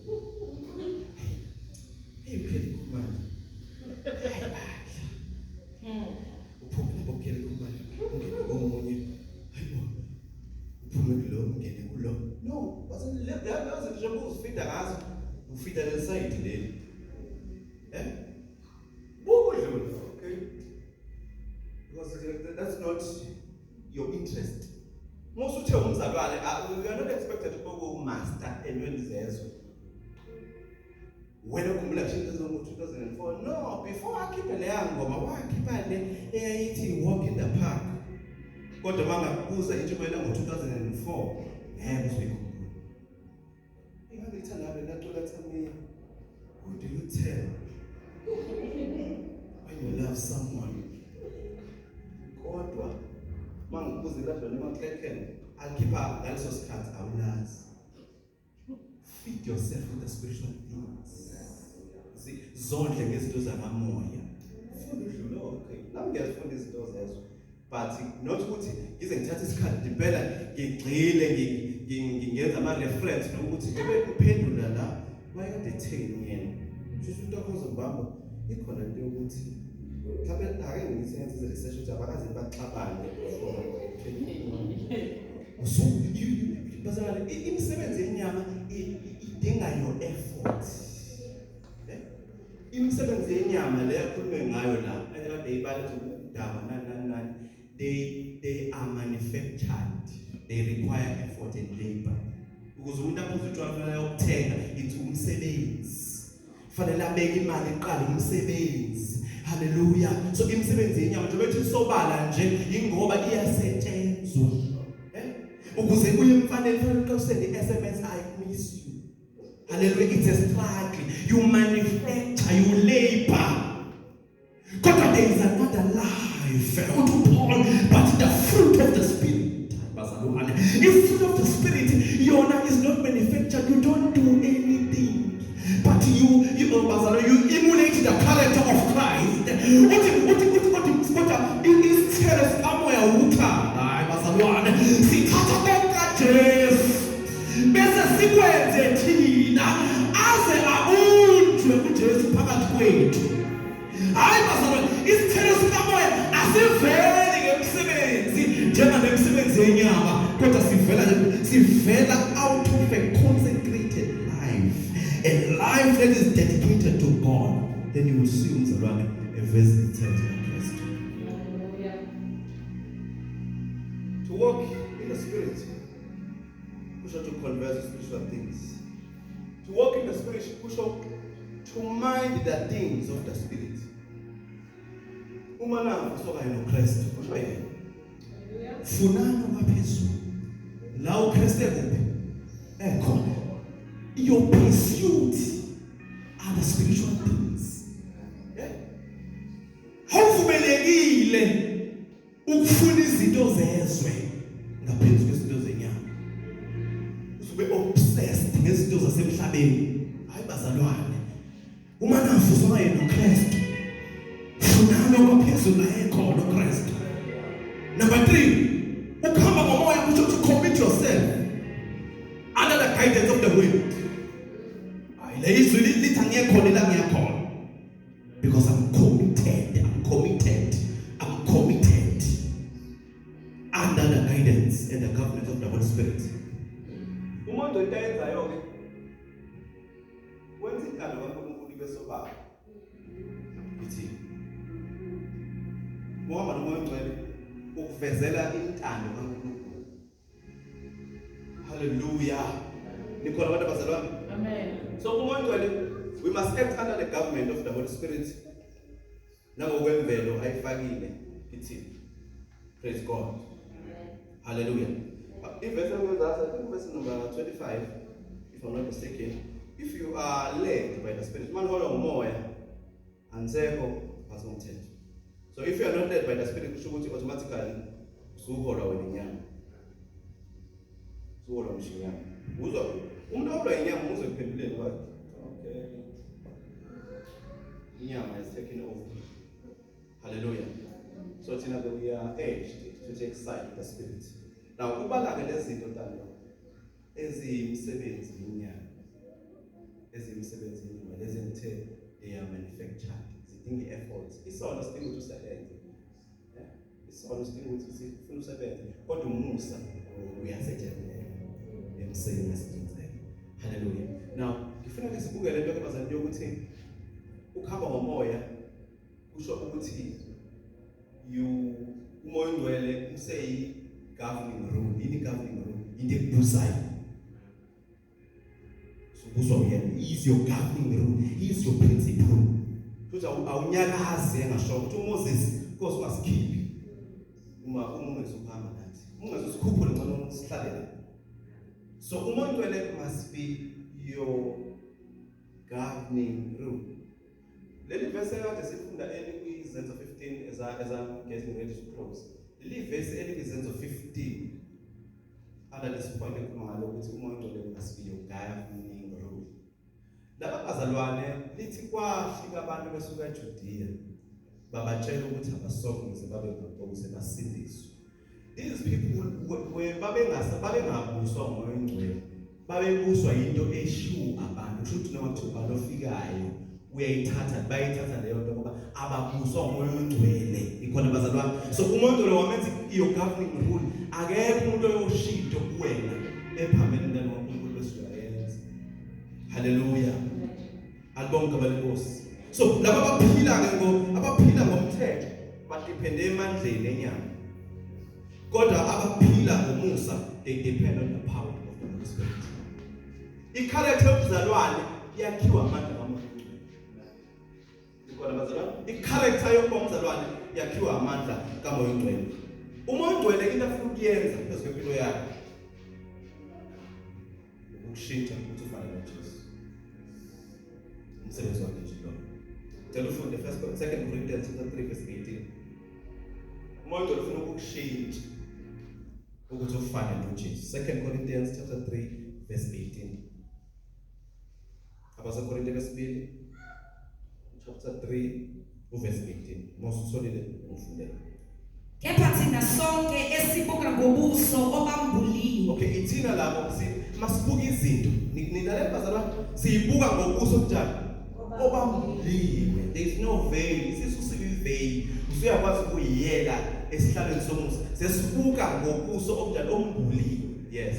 A: Hey, uKelly Khumalo. Hayi bandla. Uphume lapho kuKelly Khumalo. Ungene komunye. Hayibo. Uphume kulo ungene kulo. No, baze nje uzifida ngazo. Ufida le side leli. Eh? Bukudlula, okay? Because that's not your interest. Mosuthe umzalwane, you are not expected ukuba umaster entweni zezwe. Wena ukhumbula nje into zango-2004. No, before akhiphe leya ngoma wakhipha le eyayithi Walk in the Park. Kodwa mangakubuza intshumayelo ngo-2004 ngeke uzoyikhumbula. Ingangithanda le lacula Thamia. Who do you tell when you love someone? Kodwa mangibuza iladlwane emaklekeni alikhipha ngaleso sikhathi awulazi. Feed yourself with the spiritual things. Zondle ngezinto zakamoya. Funda udlule, okay. Nami ngiyazifunda izinto zezwe. But not ukuthi ngize ngithathe isikhathi impela ngigxile ngingenza ama reference nokuthi bebe uphendula la wayekade etheni yena. Shuthi uNtokozo Mbambo ikhona into yokuthi mhlawumbe ake ngithi Ngenza izi-research ukuthi abakaze baxabane before. So you bazalwane, imisebenzi yenyama idinga your effort. Eh? Imisebenzi yenyama le akhulume ngayo la, ekade ibala ukuthi ukudakwa, nani nani nani, they are manufactured. They require effort and labor. Ukuze umuntu aphuze utshwala, kufanele ayokuthenga, it's umsebenzi. Fanele abeke imali eqala umsebenzi. Haleluya. So imisebenzi yenyama, njengoba ethi sobala nje, ingoba iyasetshenzwa. Eh? Ukuze uye emfaneni, fanele uqale usende i-SMS, "I miss you." Hallelujah. It's a struggle. You manufacture, you labor. Kodwa there is another life. Uthi Paul, but the fruit of the Spirit. Bazalwane, the fruit of the Spirit, yona is not manufactured. You don't do anything. But you, oh, bazalwane, you emulate the character of Christ. Uthi kodwa isithelo sikamoya uthando. Hayi bazalwane, sithatha kokaJesu bese sikwenze thina, aze abunjwe uJesu phakathi kwethu. Hayi bazalwane, isithelo sikamoya asiveli ngemsebenzi njenganemisebenzi yenyama, kodwa sivela out of a consecrated life, a life that is dedicated to God. Then you will see umzalwane eveza izithelo zikaKristu. To walk in the Spirit kusho to converse spiritual things. To walk in the Spirit kusho to mind the things of the Spirit. Uma navu sokanye noKristu, kusho yena, funani okwaphezulu, la uKristu ekuphi ekhona. Your pursuit are the spiritual things, yeah? Awuvumelekile ukufuna izinto zezwe ngaphezu kwezinto zenyama, usube obsessed ngezinto zasemhlabeni. Hayi bazalwane, uma navuswa yena noKristu, funani okwaphezulu, la ekhona uKristu. Number 3, ukuhamba ngomoya kusho to commit yourself under the guidance of the Word. Hayi, le izwi lithi angiyekhona la ngiyakhona because I'm committed, I'm committed, I'm committed under the guidance and the government of the Holy Spirit. Umuntu into ayenzayo ke, wenza intando kaNkulunkulu ibe sobala. Ithi uhamba noMoya oNgcwele ukuvezela intando kaNkulunkulu. Haleluya. Nikhona abantu abazalwane?
B: Amen.
A: So uMoya oNgcwele, we must act under the government of the Holy Spirit nangokwemvelo ayifakile kithina. Praise God. Hallelujah. Ivesi engezansi, I think verse number 25, if I'm not mistaken, if you are led by the Spirit, maniholwa ngumoya, anisekho phansi komthetho. So if you are not led by the Spirit, kusho ukuthi automatically usuholwa wena inyama, usuholwa ngisho inyama. Uzwa umuntu oholwa inyama, uzwe kuphenduleni kwakhe, okay, inyama is taken over. Hallelujah. So thina ke, we are urged to take side with the Spirit. Now ubala ke lezi zinto, ntando eziyimisebenzi yenyama, eziyimisebenzi yenyama lezi engithe they are manufactured, zidinga i-effort. Isono sidinga ukuthi usebenze. Yeah? Isono sidinga ukuthi sifuna usebenze, kodwa umusa uyasetshenzela emseni, uyasetshenzela. Hallelujah. Now ngifuna ke sibuke lento ke bazalwane, yokuthi ukuhamba ngomoya kusho ukuthi you uMoya oNgcwele useyi governing rule. Yini governing rule? Into ekubusayo, usubuswa uyena. He is your governing rule, he is your principle. Futhi awunyakazi engasho ukuthi uMoses, Nkosi, wasikhiphi uma ungezukuhamba nathi, ungezusikhuphule, ngcono sihlale la. So uMoya oNgcwele must be your governing rule. Leli verse ekade sifunda elikwiZenzo 15, as I'm getting ready to close, leli verse elikwiZenzo 15 under this point ekhuluma ngalo ukuthi uMoya oNgcwele must be your governing rule. Laba bazalwane, lithi kwafika abantu besuka eJudea, babatshela ukuthi abasonke ukuze babe ukuze basindiswe. These people babengasa babengabuswa uMoya oNgcwele, babebuswa into eshiwo abantu. Kusho ukuthi noma kuthiwa ubani ofikayo Uyayithatha, bayithatha leyo nto ngoba ababuswa uMoya oNgcwele. Ikhona bazalwane. So uMoya oNgcwele wamenza your governing rule. Akekho umuntu oyoshintsha kuwena ephambene nalo kaNkulunkulu bese uyayenza. Haleluya. Alibonge igama lenkosi. So laba abaphila ke ngo abaphila ngomthetho badepende emandleni enyama. Kodwa abaphila ngomusa, they depend on the power of the Holy Spirit. Ikharacter yobuzalwane yakhiwa amandla kaMoya oNgcwele. Ikhona bazalwane? Ikharacter yokuba umzalwane yakhiwa amandla kaMoya oNgcwele. UMoya oNgcwele into afuna ukuyenza phezu kwempilo yakhe ukushintsha ukuthi ufane noJesu. Umsebenzi wakhe nje lo. Cela ufunde first second Corinthians chapter 3 verse 18. UMoya oNgcwele ufuna ukukushintsha ukuthi ufane noJesu. 2 Corinthians chapter 3 verse 18. AbaseKorinte besibili chapter 3 uverse 18. Mawusutholile ufundele.
B: Kepha thina sonke esibuka ngobuso obambuliwe.
A: Okay, ithina labo si masibuka izinto. Nilalela bazalwane, siyibuka ngobuso obunjani? Obambuliwe. There is no veil. Sisusiwe iveil. Usuyakwazi ukuyiyela esihlalweni somusa. Sesibuka ngobuso obunjani? Ombuliwe. Yes.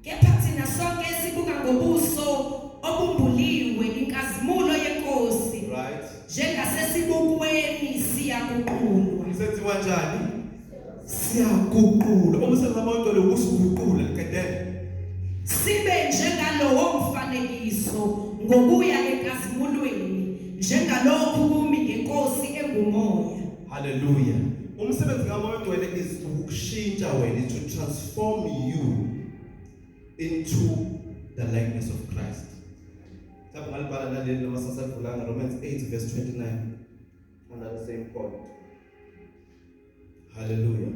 B: Kepha thina sonke esibuka ngobuso obumbuliwe inkazimulo yeNkosi.
A: Right.
B: Njengasesibukweni siyaguqulwa.
A: Senziwa njani? Siyaguqulwa. Umsebenzi waMoya ukusiguqula liqedele.
B: Sibe njengalowo mfanekiso ngokuya enkazimulweni, njengalokhu kumi ngeNkosi enguMoya.
A: Hallelujah. Umsebenzi kaMoya oNgcwele is ukushintsha wena, is to transform you into the likeness of Christ. Mhlawumbe ngalibhala naleli noma sasalivulanga, Romans 8 verse 29 under the same point. Hallelujah.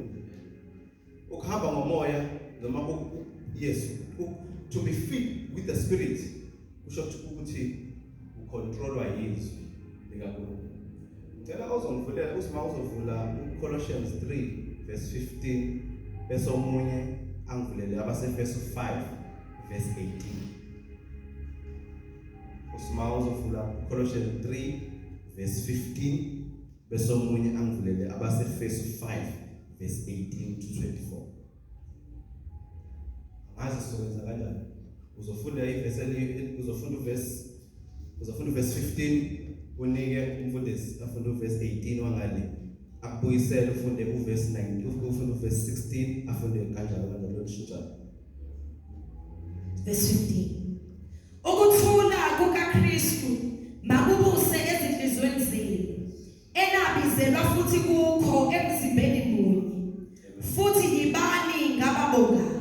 A: Ukuhamba ngomoya noma yes, to be filled with the Spirit kusho ukuthi ucontrolwa yizwi likaNkulunkulu. Ngicela ozongivulela usima uzovula uColossians 3 verse 15, bese omunye angivulele abaseVesu 5 verse 18. Usima uzovula uColossians 3 verse 15, bese omunye angivulele abaseVesu 5 verse 18 to 24. Angazi sizokwenza kanjani. Uzofunda ivesi eli uzofunda uverse uzofunda uverse 15, unike umfundisi afunde uverse 18 wangale, akubuyisele, ufunde uverse 9, ufunde uverse 16, afunde kanjalo kanjalo, lushintshana.
B: Verse 15. Ukuthula kukaKristu makubuse ezinhliziyweni zenu, enabizelwa futhi kukho emzimbeni munye, futhi yibani ngababongayo.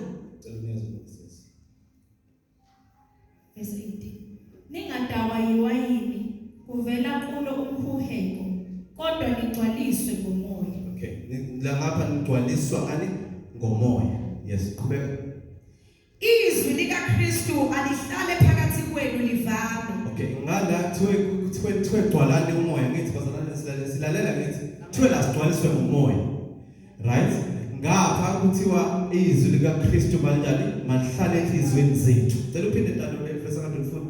A: Cela unikeze umfundisi.
B: Verse 18.
C: Ningadawa yiwayini, kuvela kulo umhuheko, kodwa nigcwaliswe ngoMoya.
A: Okay, la ngapha nigcwaliswa ngani? Ngomoya. Yes, qhubeka.
B: Izwi likaKristu alihlale phakathi kwenu livame.
A: Okay, ngala kuthiwe gcwalani umoya, ngithi bazalwane silalela silalela ngithi kuthiwe la sigcwaliswe ngomoya. Right? Ngapha kuthiwa izwi likaKristu malinjani? Malihlale enhliziyweni zethu. Cela uphinde ntando le verse 104.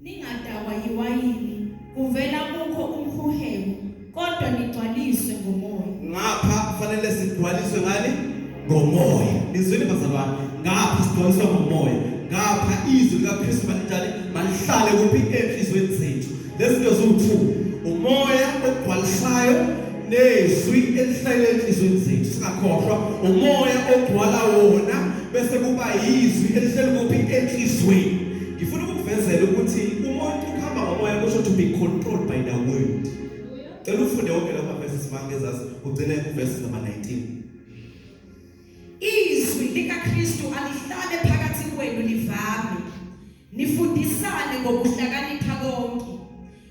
C: Ningadawa yiwayini, kuvela kukho umhuheko, kodwa nigcwaliswe ngoMoya.
A: Ngapha kufanele sigcwaliswe ngani? Ngomoya. Nizwile bazalwane? Ngapha sigcwaliswe ngomoya. Ngapha izwi likaKristu malinjani? Malihlale kuphi? Enhliziyweni zethu. Lezi zinto ziwu-two. Umoya ogcwalisayo nezwi elihlale enhliziyweni zethu. Singakhohlwa umoya ogcwala wona bese kuba yizwi elihleli kuphi? Enhliziyweni. Ngifuna ukukuvezela ukuthi umuntu ukuhamba ngomoya kusho to be controlled by the word. Cela ufunde wonke lawo verses mangezazi, ugcine kuverse number 19.
B: Izwi likaKristu alihlale phakathi kwenu livame. Nifundisane ngokuhlakanipha konke.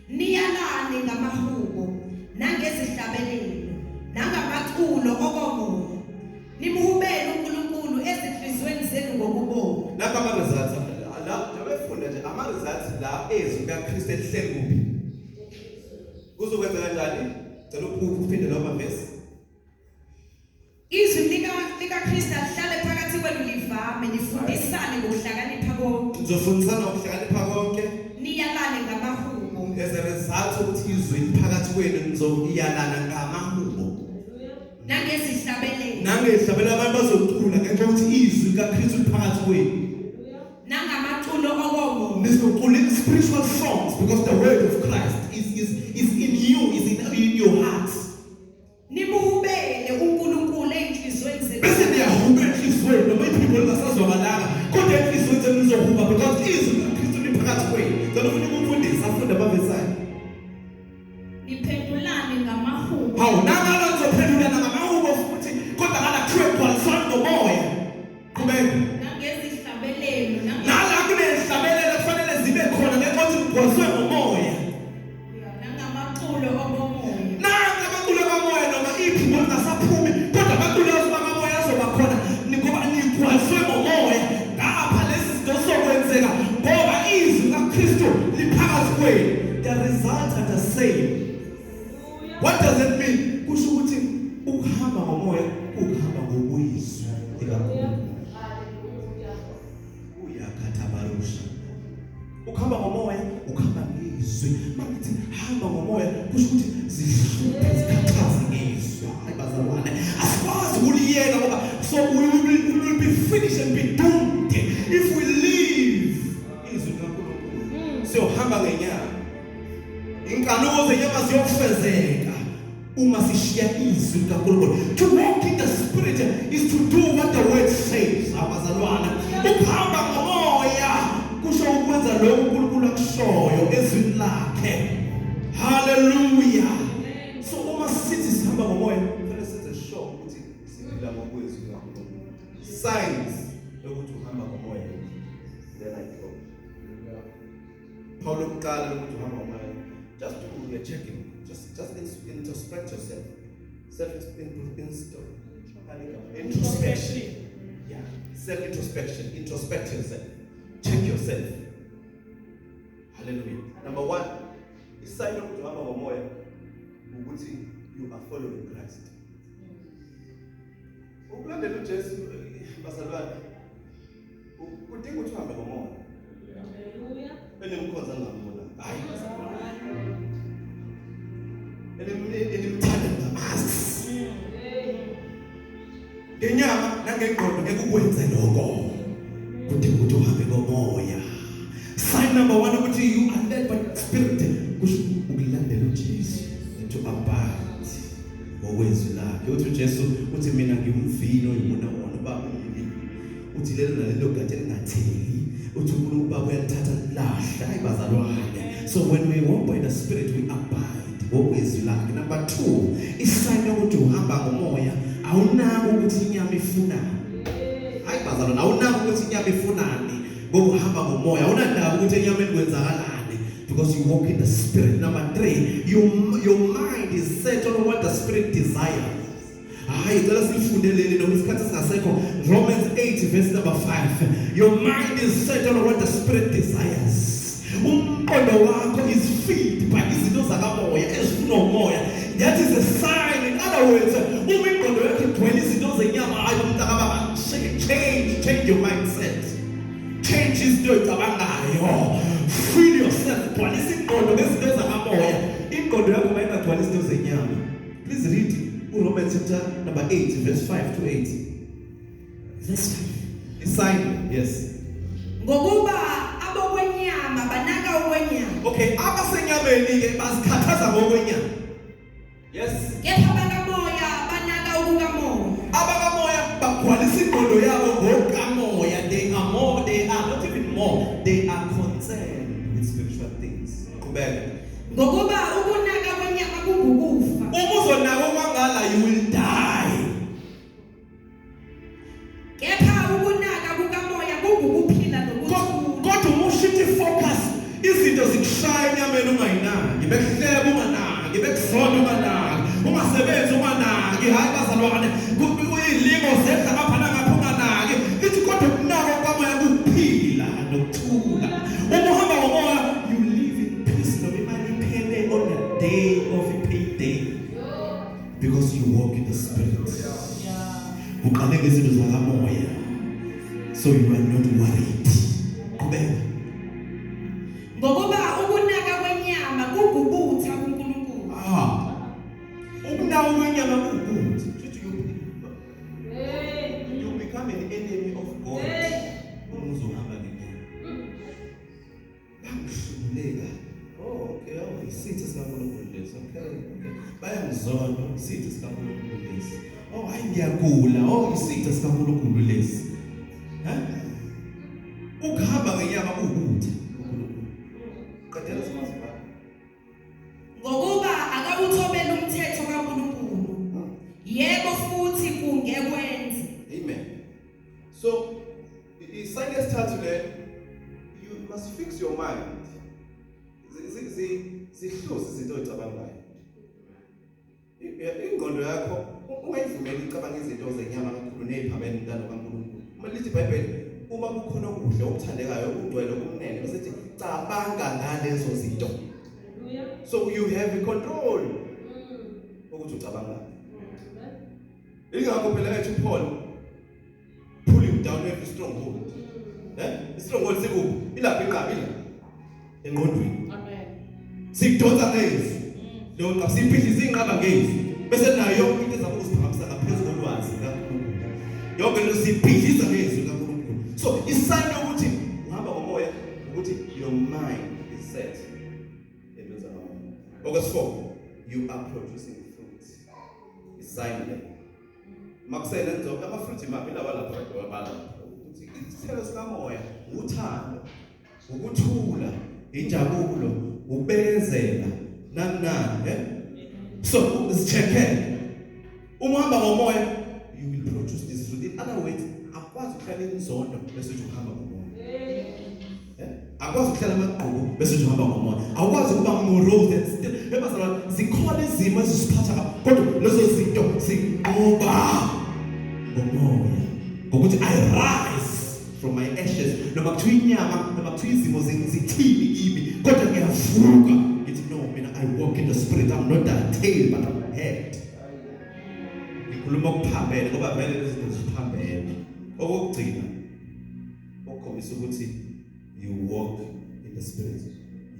B: Niyalane ngamahubo nangezihlabelelo nangamaculo okomoya. Nimhubele uNkulunkulu ezinhliziyweni zenu ngokubonga.
A: Lapha ama results la, njengoba efunda nje ama results la, ezwi likaKristu elihleli kuphi? Kuzokwenza kanjani? Cela uphinde lawo mavesi.
B: Izwi likaKristu alihlale phakathi kwenu livame, nifundisane ngokuhlakanipha konke.
A: Nizofundisana ngokuhlakanipha konke.
B: Niyalane ngamahubo.
A: izwi phakathi kwenu, nizoyalana ngamahubo
B: nangezihlabelelo,
A: nangezihlabelelo. Abantu bazocula ngenxa yokuthi izwi likaKristu liphakathi kwenu.
B: Nangamaculo okomoya.
A: Nizocula spiritual songs because the word of Christ is in you, is in your hearts.
B: Nimhubele uNkulunkulu ezinhliziyweni zenu.
A: Bese niyahuba enhliziyweni, noma iphimbo lingasazwakalanga, kodwa enhliziyweni zenu nizohuba because izwi likaKristu liphakathi kwenu. Cela ufuna ukumfundisa afunde amavesi.
C: Niphendulane ngamahubo.
A: Hawu, nangala nizophendulana ngamahubo futhi, kodwa ngala kuthiwe gcwalisani ngomoya. Qhubeka.
C: Nangezihlabelelo
A: Nala kunezihlabelelo kufanele zibe khona ngenxa yokuthi kugcwaliswe ngomoya.
C: Nangamaculo okomoya.
A: Nanka amaculo kamoya, noma iphimbo lingasaphumi, kodwa amaculo azoba kamoya azoba khona ngoba nigcwaliswe ngomoya. Ngapha lezi zinto zizokwenzeka ngoba izwi kaKristu liphakathi kwenu. The results are the same. What does it mean? Kusho ukuthi ukuhamba ngomoya ukuhamba ngokwizwi likaNkulunkulu. Uyakhathabarusha, ukuhamba ngomoya ukuhamba ngezwi. Mangithi hamba ngomoya, kusho ukuthi zihluphe, zikhathaze ngezwi. Hayi bazalwane, asikwazi ukuliyeka ngoba so we will be finished and be doomed if we leave izwi likaNkulunkulu, siyohamba ngenyama. Inkanuko zenyama ziyofezeka uma sishiya izwi likaNkulunkulu. To walk in the Spirit is to do what the word says. Abazalwane, ukuhamba ngomoya kusho ukwenza lokho uNkulunkulu akushoyo ezwini lakhe. Hallelujah. So uma sithi sihamba ngomoya, kufanele senze sure ukuthi siphila ngokwezwi likaNkulunkulu. Signs yokuthi uhamba ngomoya, then I close. Phawu lokuqala lokuthi uhamba ngomoya, just do a checking, just introspect yourself, self introspection, yeah, self introspection. Introspect yourself, check yourself. Hallelujah. Number 1, isign yokuthi uhamba ngomoya ukuthi you are following Christ. Ukulandela uJesu, bazalwane, kudinga ukuthi uhambe ngomoya. Enimkhonza ngambona, hayi bazalwane, enimthanda ngamazi ngenyama nangengqondo ngeke ukwenze lokho. Kudinga ukuthi uhambe ngomoya. Sign number 1 ukuthi you are led by the Spirit kusho ukulandela uJesu and to abide ngokwezwi lakhe. Uthi uJesu, uthi, "Mina ngiyumvini oyiwona wona, ubaba umlimi." Uthi lelo nalelo gatsha elingatheli, uthi uNkulunkulu ubaba uyalithatha lahla. Hayi bazalwane, so when we walk by the Spirit, we abide ngokwezwi lakhe. Number 2, isign yokuthi uhamba ngomoya, awunaki ukuthi inyama ifunani. Hayi bazalwane, awunaki ukuthi inyama ifunani ngoba uhamba ngomoya. Awunandaba ukuthi enyameni kwenzakalani because you walk in the Spirit. Number 3, your mind is set on what the Spirit desires. Hayi, cela sifunde leli noma isikhathi singasekho. Romans 8 verse number 5. Your mind is set on what the Spirit desires. Umqondo wakho is filled by izinto zakamoya, ezifunwa umoya. That is a sign. In other words, uma ingqondo yakho igcwele izinto zenyama, hayi umntakababa, change your mindset, change izinto oyicabangayo. Fill yourself, gcwalisa ingqondo ngezinto zakamoya. Ingqondo yakho mayingagcwala izinto zenyama. Please read uRomans chapter number 8 verse 5 to 8.
B: Verse 5.
A: Isign, yes.
B: Ngokuba abokwenyama banaka okwenyama.
A: Okay, abasenyameni ke bazikhathaza ngokwenyama, yes.
B: Kepha bakamoya banaka okukamoya.
A: Abakamoya bagcwalisa ingqondo yabo ngokamoya. They are more, they are not even more, they are concerned with spiritual things. Qhubeka.
B: Ngokuba ukunaka kwenyama kungukufa.
A: Uma uzonaka okwangala, you will die.
B: Kepha ukunaka kukamoya kungukuphila nokuthula.
A: Kodwa uma ushintsha ifocus, izinto zikushaya enyameni ungayinaki, bekuhleba unganaki, bekuzonda unganaki, ungasebenzi unganaki. Hayi bazalwane, uyilingo zehla ngapha nangapha unganaki. Lithi kodwa ukunaka kwamoya kuphila nokuthula. Uma uhamba ngomoya, you live in peace noma imali iphele on the day of payday because you walk in the Spirit. Uqale ngezinto zakamoya, so you are not worried. Qhubeka.
B: Ngokuba ukunaka kwenyama kungubutha kuNkulunkulu.
A: Bayangizonda, isitha sikaNkulunkulu lesi. Oh, hayi ngiyagula. Oh, isitha sikaNkulunkulu lesi. He? Ukuhamba ngenyama kuwukutha uNkulunkulu. Qedela simazi.
B: Ngokuba akawuthobeli umthetho kaNkulunkulu. Yebo futhi kungekwenze.
A: Amen. So isign esithathu le, you must fix your mind. Zihluze izinto ozicabangayo. Ingqondo yakho ungayivumeli icabanga izinto zenyama kakhulu neziphambene nentando kaNkulunkulu. Uma lithi iBhayibheli, uma kukhona okuhle, okuthandekayo, okungcwele, okumnene, bese lithi cabanga ngalezo zinto. So you have a control ukuthi ucabanga. Ingakho phela ethi uPaul, pulling down every stronghold. Eh? Stronghold sikuphi? Ilapha inqaba ila. Engqondweni.
D: Amen.
A: Sikudonsa ngezwi. Leyo nqaba siphihliza inqaba ngezwi. Bese nayo yonke into ezama ukuziphakamisa ngaphezu kolwazi kaNkulunkulu. Yonke lento siphihliza ngezwi kaNkulunkulu. So isign yokuthi uhamba ngomoya ukuthi your mind is set. Entweni zakamoya. Okwesi-4, you are producing fruits. Isign le. Makusele nzo ama-fruit imaphi lawa lapha kade wabala ukuthi isithelo sikamoya uthando, ukuthula, injabulo, ukubekezela, nani nani, eh? So zicheckele. Uma uhamba ngomoya you will produce this fruit. In other words, akwazi ukuhlala inzondo bese uthi uhamba ngomoya. Eh? Akwazi ukuhlala amagqubu bese uthi uhamba ngomoya. Awukwazi ukuba morose and still. Ebazalwane, zikhona izimo ezisiphatha kabi, kodwa lezo zinto zinqoba ngomoya. Ngokuthi I rise from my ashes, noma kuthiwa inyama, noma kuthiwa izimo zithini kimi, kodwa ngiyavuka ngithi no, mina I walk in the spirit, I'm not a tail but I'm a head. Ngikhuluma okuphambene ngoba vele lezi zinto ziphambene. Okokugcina okukhombisa ukuthi you walk in the spirit,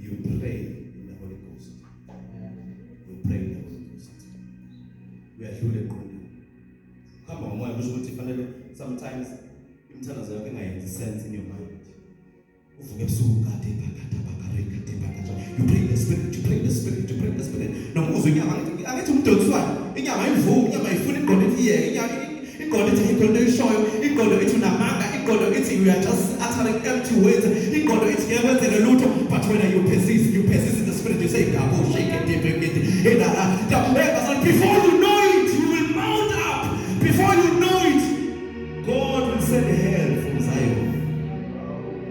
A: you pray in the Holy Ghost. You pray in the Holy Ghost. Uyadlula engqondweni. Hamba ngomoya kusho ukuthi fanele sometimes imithandazo yakho ingayenzi sense in your mind. Uvuke ebusuku kade phakatha phakare kade phakatha. You pray in the spirit, you pray in the spirit, you pray in the spirit. Noma uzwe inyama, angithi umdonswana, inyama ivumi, inyama ifuna ingqondo ithi yeke, inyama ingqondo ithi ayikho into oyishoyo, ingqondo ithi unamanga, ingqondo ithi you are just uttering empty words, ingqondo ithi ngeke kwenzeke lutho, but when you persist, you persist in the spirit, you say gabo shake it, it, it, it, it, before you know it, you will mount up. Before you know it, God will send help from Zion.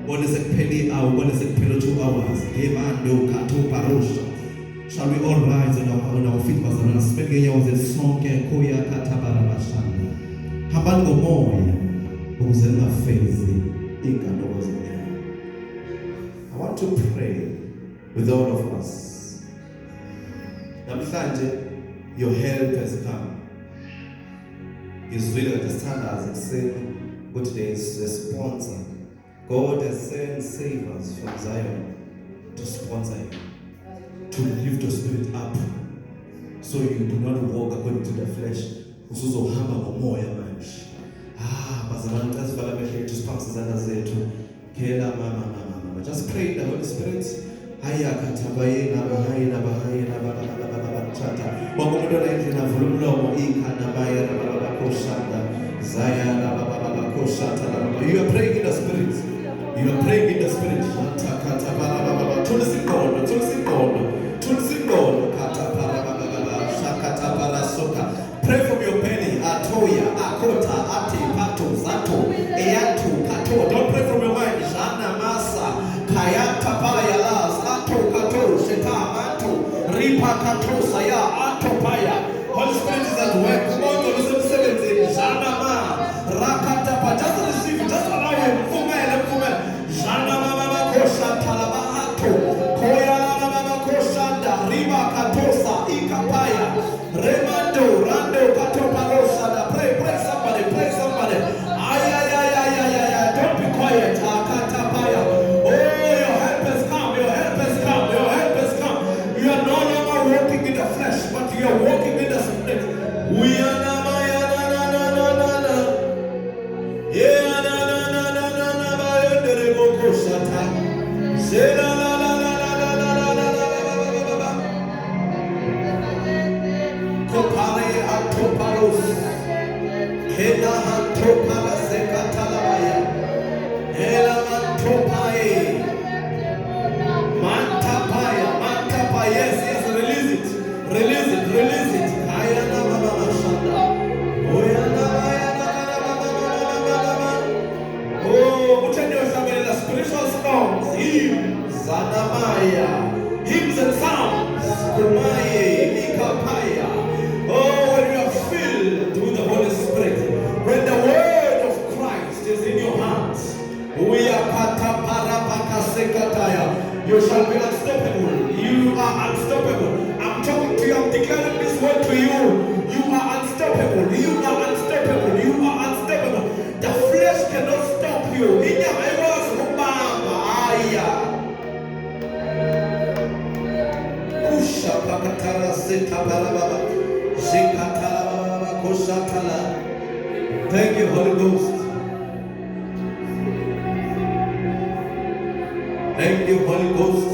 A: Bone sekuphele i-hour, bone sekuphele 2 hours. Ngemando khathu parosha. Shall we all rise on our feet, bazalwane? Sibeke ngeenyawo zethu sonke kuya kathabarabashanda. Hambani ngomoya ukuze ningafezi iy'nkantolo zenyama. I want to pray with all of us. Namhlanje your help has come. Ngizwile kade sithandaza ekuseni ukuthi there is a sponsor. God has sent savers from Zion to sponsor you, to lift your spirit up, so you do not walk according to the flesh. Usuzohamba ngomoya manje. Ah, bazalwane, ngicela sivale amehlo ethu, siphakamise izandla zethu. Khela mama mama mama. Just pray in the Holy Spirit. Haya kathabayena bahayena bahayena baba baba baba chata. Wonke umuntu ola endlini avula umlomo ikhanda baya baba baba koshanda. Zaya baba baba baba koshata baba. You are praying in the spirit. You are praying in the spirit. Shata kata baba baba baba. Thulisa ingqondo, thulisa ingqondo. Thulisa ingqondo kata para baba baba. Shakata para soka. Pray from your belly. Atoya, akota, ate, pato, zato, eatu, kato. Don't pray from your mind. Jana masa, kayata paya la, zato, kato, sheta, mato, ripa kato, saya, ato paya. Holy Spirit is at work. Umonto lusemsebenzini. Jana ma, rakata pa. Just receive it. Just allow him. Mvumele, mvumele. Jana ma ma ma kosha talaba ato. Koya la ma ma ma koshanda, riba katosa, ikapaya. Remando, rando, kato parosa. Pray, pray somebody, pray somebody. Ay, ay, ay, ay, ay, ay, ay. Don't be quiet. Akatapaya. Oh, your help has come. Your help has come. Your help has come. You are no longer walking in the flesh, but you are walking in the spirit. We are na ma ya na na na na na na. Yeah, na na na na na na ba yendere boko shata. Se la la la la la la la la la la la la la la la. Katoparos. Kenahanto parasekatalabaya. Elamantopae. Mantapaya, mantapaya. Yes, yes, release it. Release it, release it. Ayana mama mashanda. Oyana bayana mama mama mama mama. Oh, uthe niyohlabelela spiritual songs, hymns, anamaya, hymns and psalms. Kumaye, likapaya. Oh, when you are filled with the Holy Spirit, when the word of Christ is in your heart, uyakataparapakasekataya, you shall be unstoppable. You are unstoppable. I'm talking to you. I'm declaring this word to you. You are unstoppable. You are unstoppable. You are unstoppable. The flesh cannot stop you. Inyama ayikwazi ukubamba. Aya. Kusha pakatara setaparababa. Shikatarababa koshatala. Thank you, Holy Ghost. Thank you, Holy Ghost.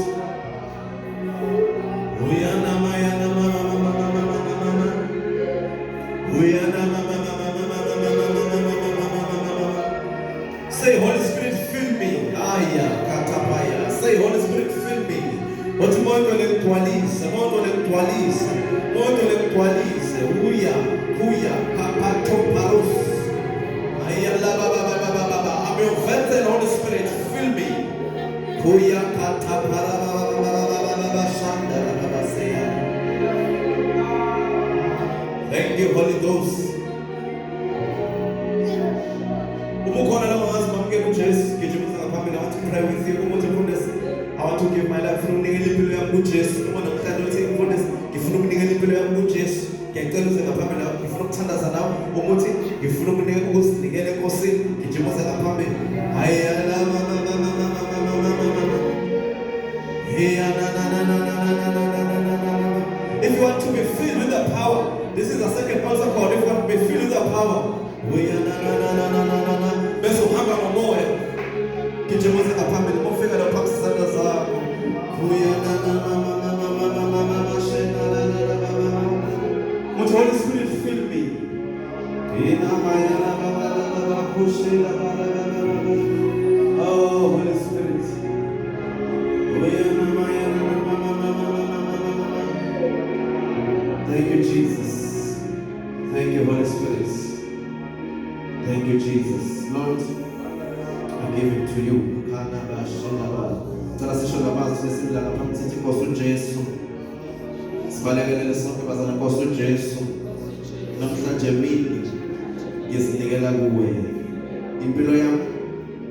A: Uyana mayana mama mama mama mama mama. Uyana mama mama mama mama mama mama mama mama mama. Say, Holy Spirit, fill me. Aya, katapaya. Say, Holy Spirit, fill me. Uthi Moya Ongcwele ngigcwalise, Moya Ongcwele ngigcwalise, Moya Ongcwele ngigcwalise. Uya, kuya, papato parus. Aya la ba ba ba ba ba ba ba. I'm your vessel, Holy Spirit, fill me. Kuya katapara ba ba ba ba ba ba ba ba shanda ba ba ba seya. Thank you, Holy Ghost. Uma ukhona la ongazi mamukela uJesu, gijima ngaphambili. I want to pray with you. Uma uthi, "Mfundisi, I want to give my life, ngifuna ukunikela impilo yami kuJesu." Uma namhlanje uthi, "Mfundisi, ngifuna ukunikela impilo yami kuJesu," ngiyacela uze ngaphambili, ngifuna ukuthandaza nawe. Uma uthi, "Ngifuna ukunika ukuzinikela eNkosini," gijima uze ngaphambili. Hayi la ma ma ma ma ma ma ma ma ma ma ma. Hey, na na na na na na na na na na na na. If you want to be filled with the power, this is the second altar call. If you want to be filled with the power, uya na na na na na na na na. Bese uhamba ngomoya. Gijima uze ngaphambili. Uma ufika lapha, phambi izandla zakho. Uya na na na na na na na na na na shena na na na na na. Uthi, "Holy Spirit, fill me." Ina maya na na na na na na kushi na na na na na na. Oh, Holy Spirit. Uya na maya na na na na na na na na na na. Thank you, Jesus. Thank you, Holy Spirit. Thank you, Jesus. Lord, I give it to you. Cela sisho ngamazwi sesimla ngaphambi, sithi, "Nkosi uJesu." Sibalekelele sonke bazana. Nkosi uJesu, namhlanje mini ngizinikela kuwe. Impilo yami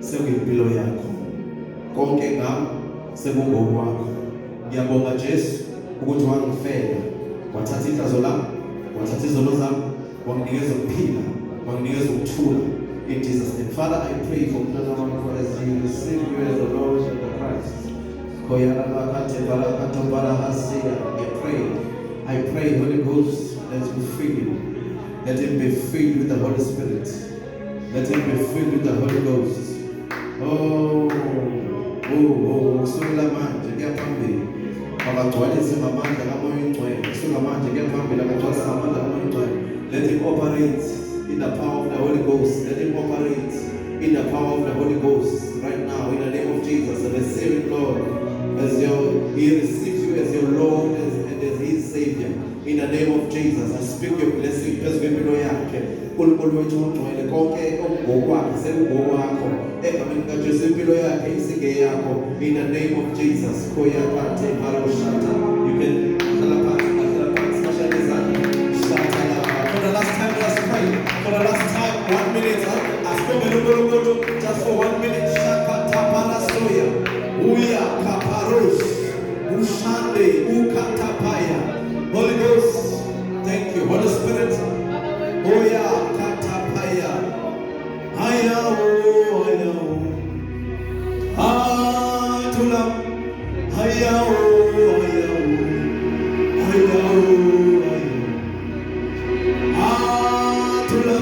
A: sekuyimpilo yakho. Konke ngami sekungokwakho. Ngiyabonga Jesu ukuthi wangifela, wathatha ihlazo lami, wathatha izono zami, wanginikeza ukuphila, wanginikeza ukuthula. In Jesus' name. Father, I pray for mntwana wakho as he receive you as the Lord and the Christ. Koyana bakate barakato barahasia. I pray. I pray, Holy Ghost, that you fill him. Let him be filled with the Holy Spirit. Let him be filled with the Holy Ghost. Oh, kusukela manje kuya phambili, akagcwalise ngamandla kaMoya Oyingcwele. Kusuka manje kuya phambili, akagcwalise ngamandla kaMoya Oyingcwele. Let him operate in the power of the Holy Ghost. Let him operate in the power of the Holy Ghost right now, in the name of Jesus. Receive it, Lord, as your He receives you as your Lord and as his Savior. In the name of Jesus, I speak your blessing phezu kwempilo yakhe. Nkulunkulu wethu ongcwele, konke okungokwakhe sekungokwakho. Egameni likaJesu, impilo yakhe isingeyakho. In the name of Jesus. Koyakate baroshata. You can hlala phansi, hlala phansi, bashayele izandla. Shata lapha. For the last time, let's pray. For the last time, one minute, huh? Asibongele uNkulunkulu just for one minute. Shakata parasoya. Uya kaparos. Ushande ukatapaya. Holy Ghost, thank you. Holy Spirit, Oya katapaya. Aya o, aya o. Atula. Aya o, aya o. Aya o, aya o. Atula.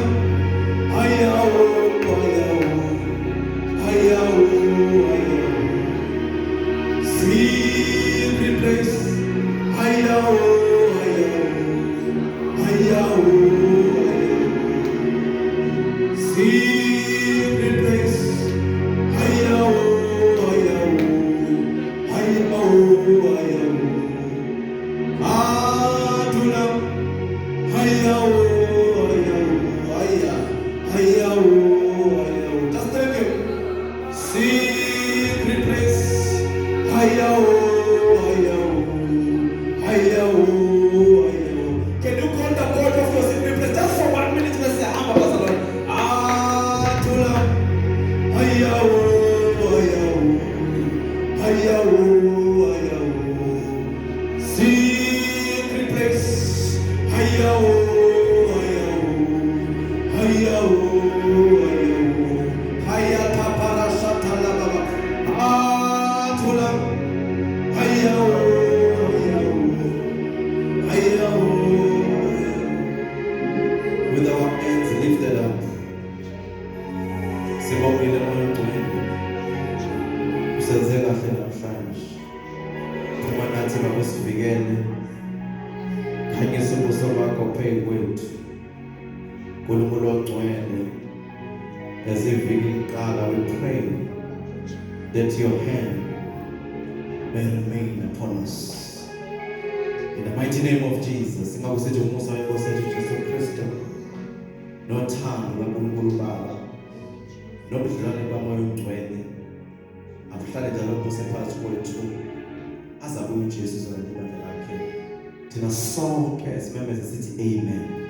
A: Aya o, aya o. Aya o, aya o. Secret place. Aya o, aya o. Aya o. Hayawo, hayawo, hayawo, hayawo. Haya kapara shatala baba. Athola. Hayawo, hayawo, hayawo. With our hands lifted up. Sibongile Moya oNgcwele. Usenze kahle namhlanje. Phuma nathi, Baba, sivikele. Khanyisa ubuso bakho phezu kwethu. Nkulunkulu ongcwele. As iviki liqala, we pray that your hand may remain upon us. In the mighty name of Jesus. Ingabe sithi umusa weNkosi yethu Jesu Kristu nothando lwaNkulunkulu Baba nobudlelwane baMoya oNgcwele abuhlale njalo buse phakathi kwethu azabuye uJesu zona ibandla lakhe. Thina sonke simemeze sithi amen.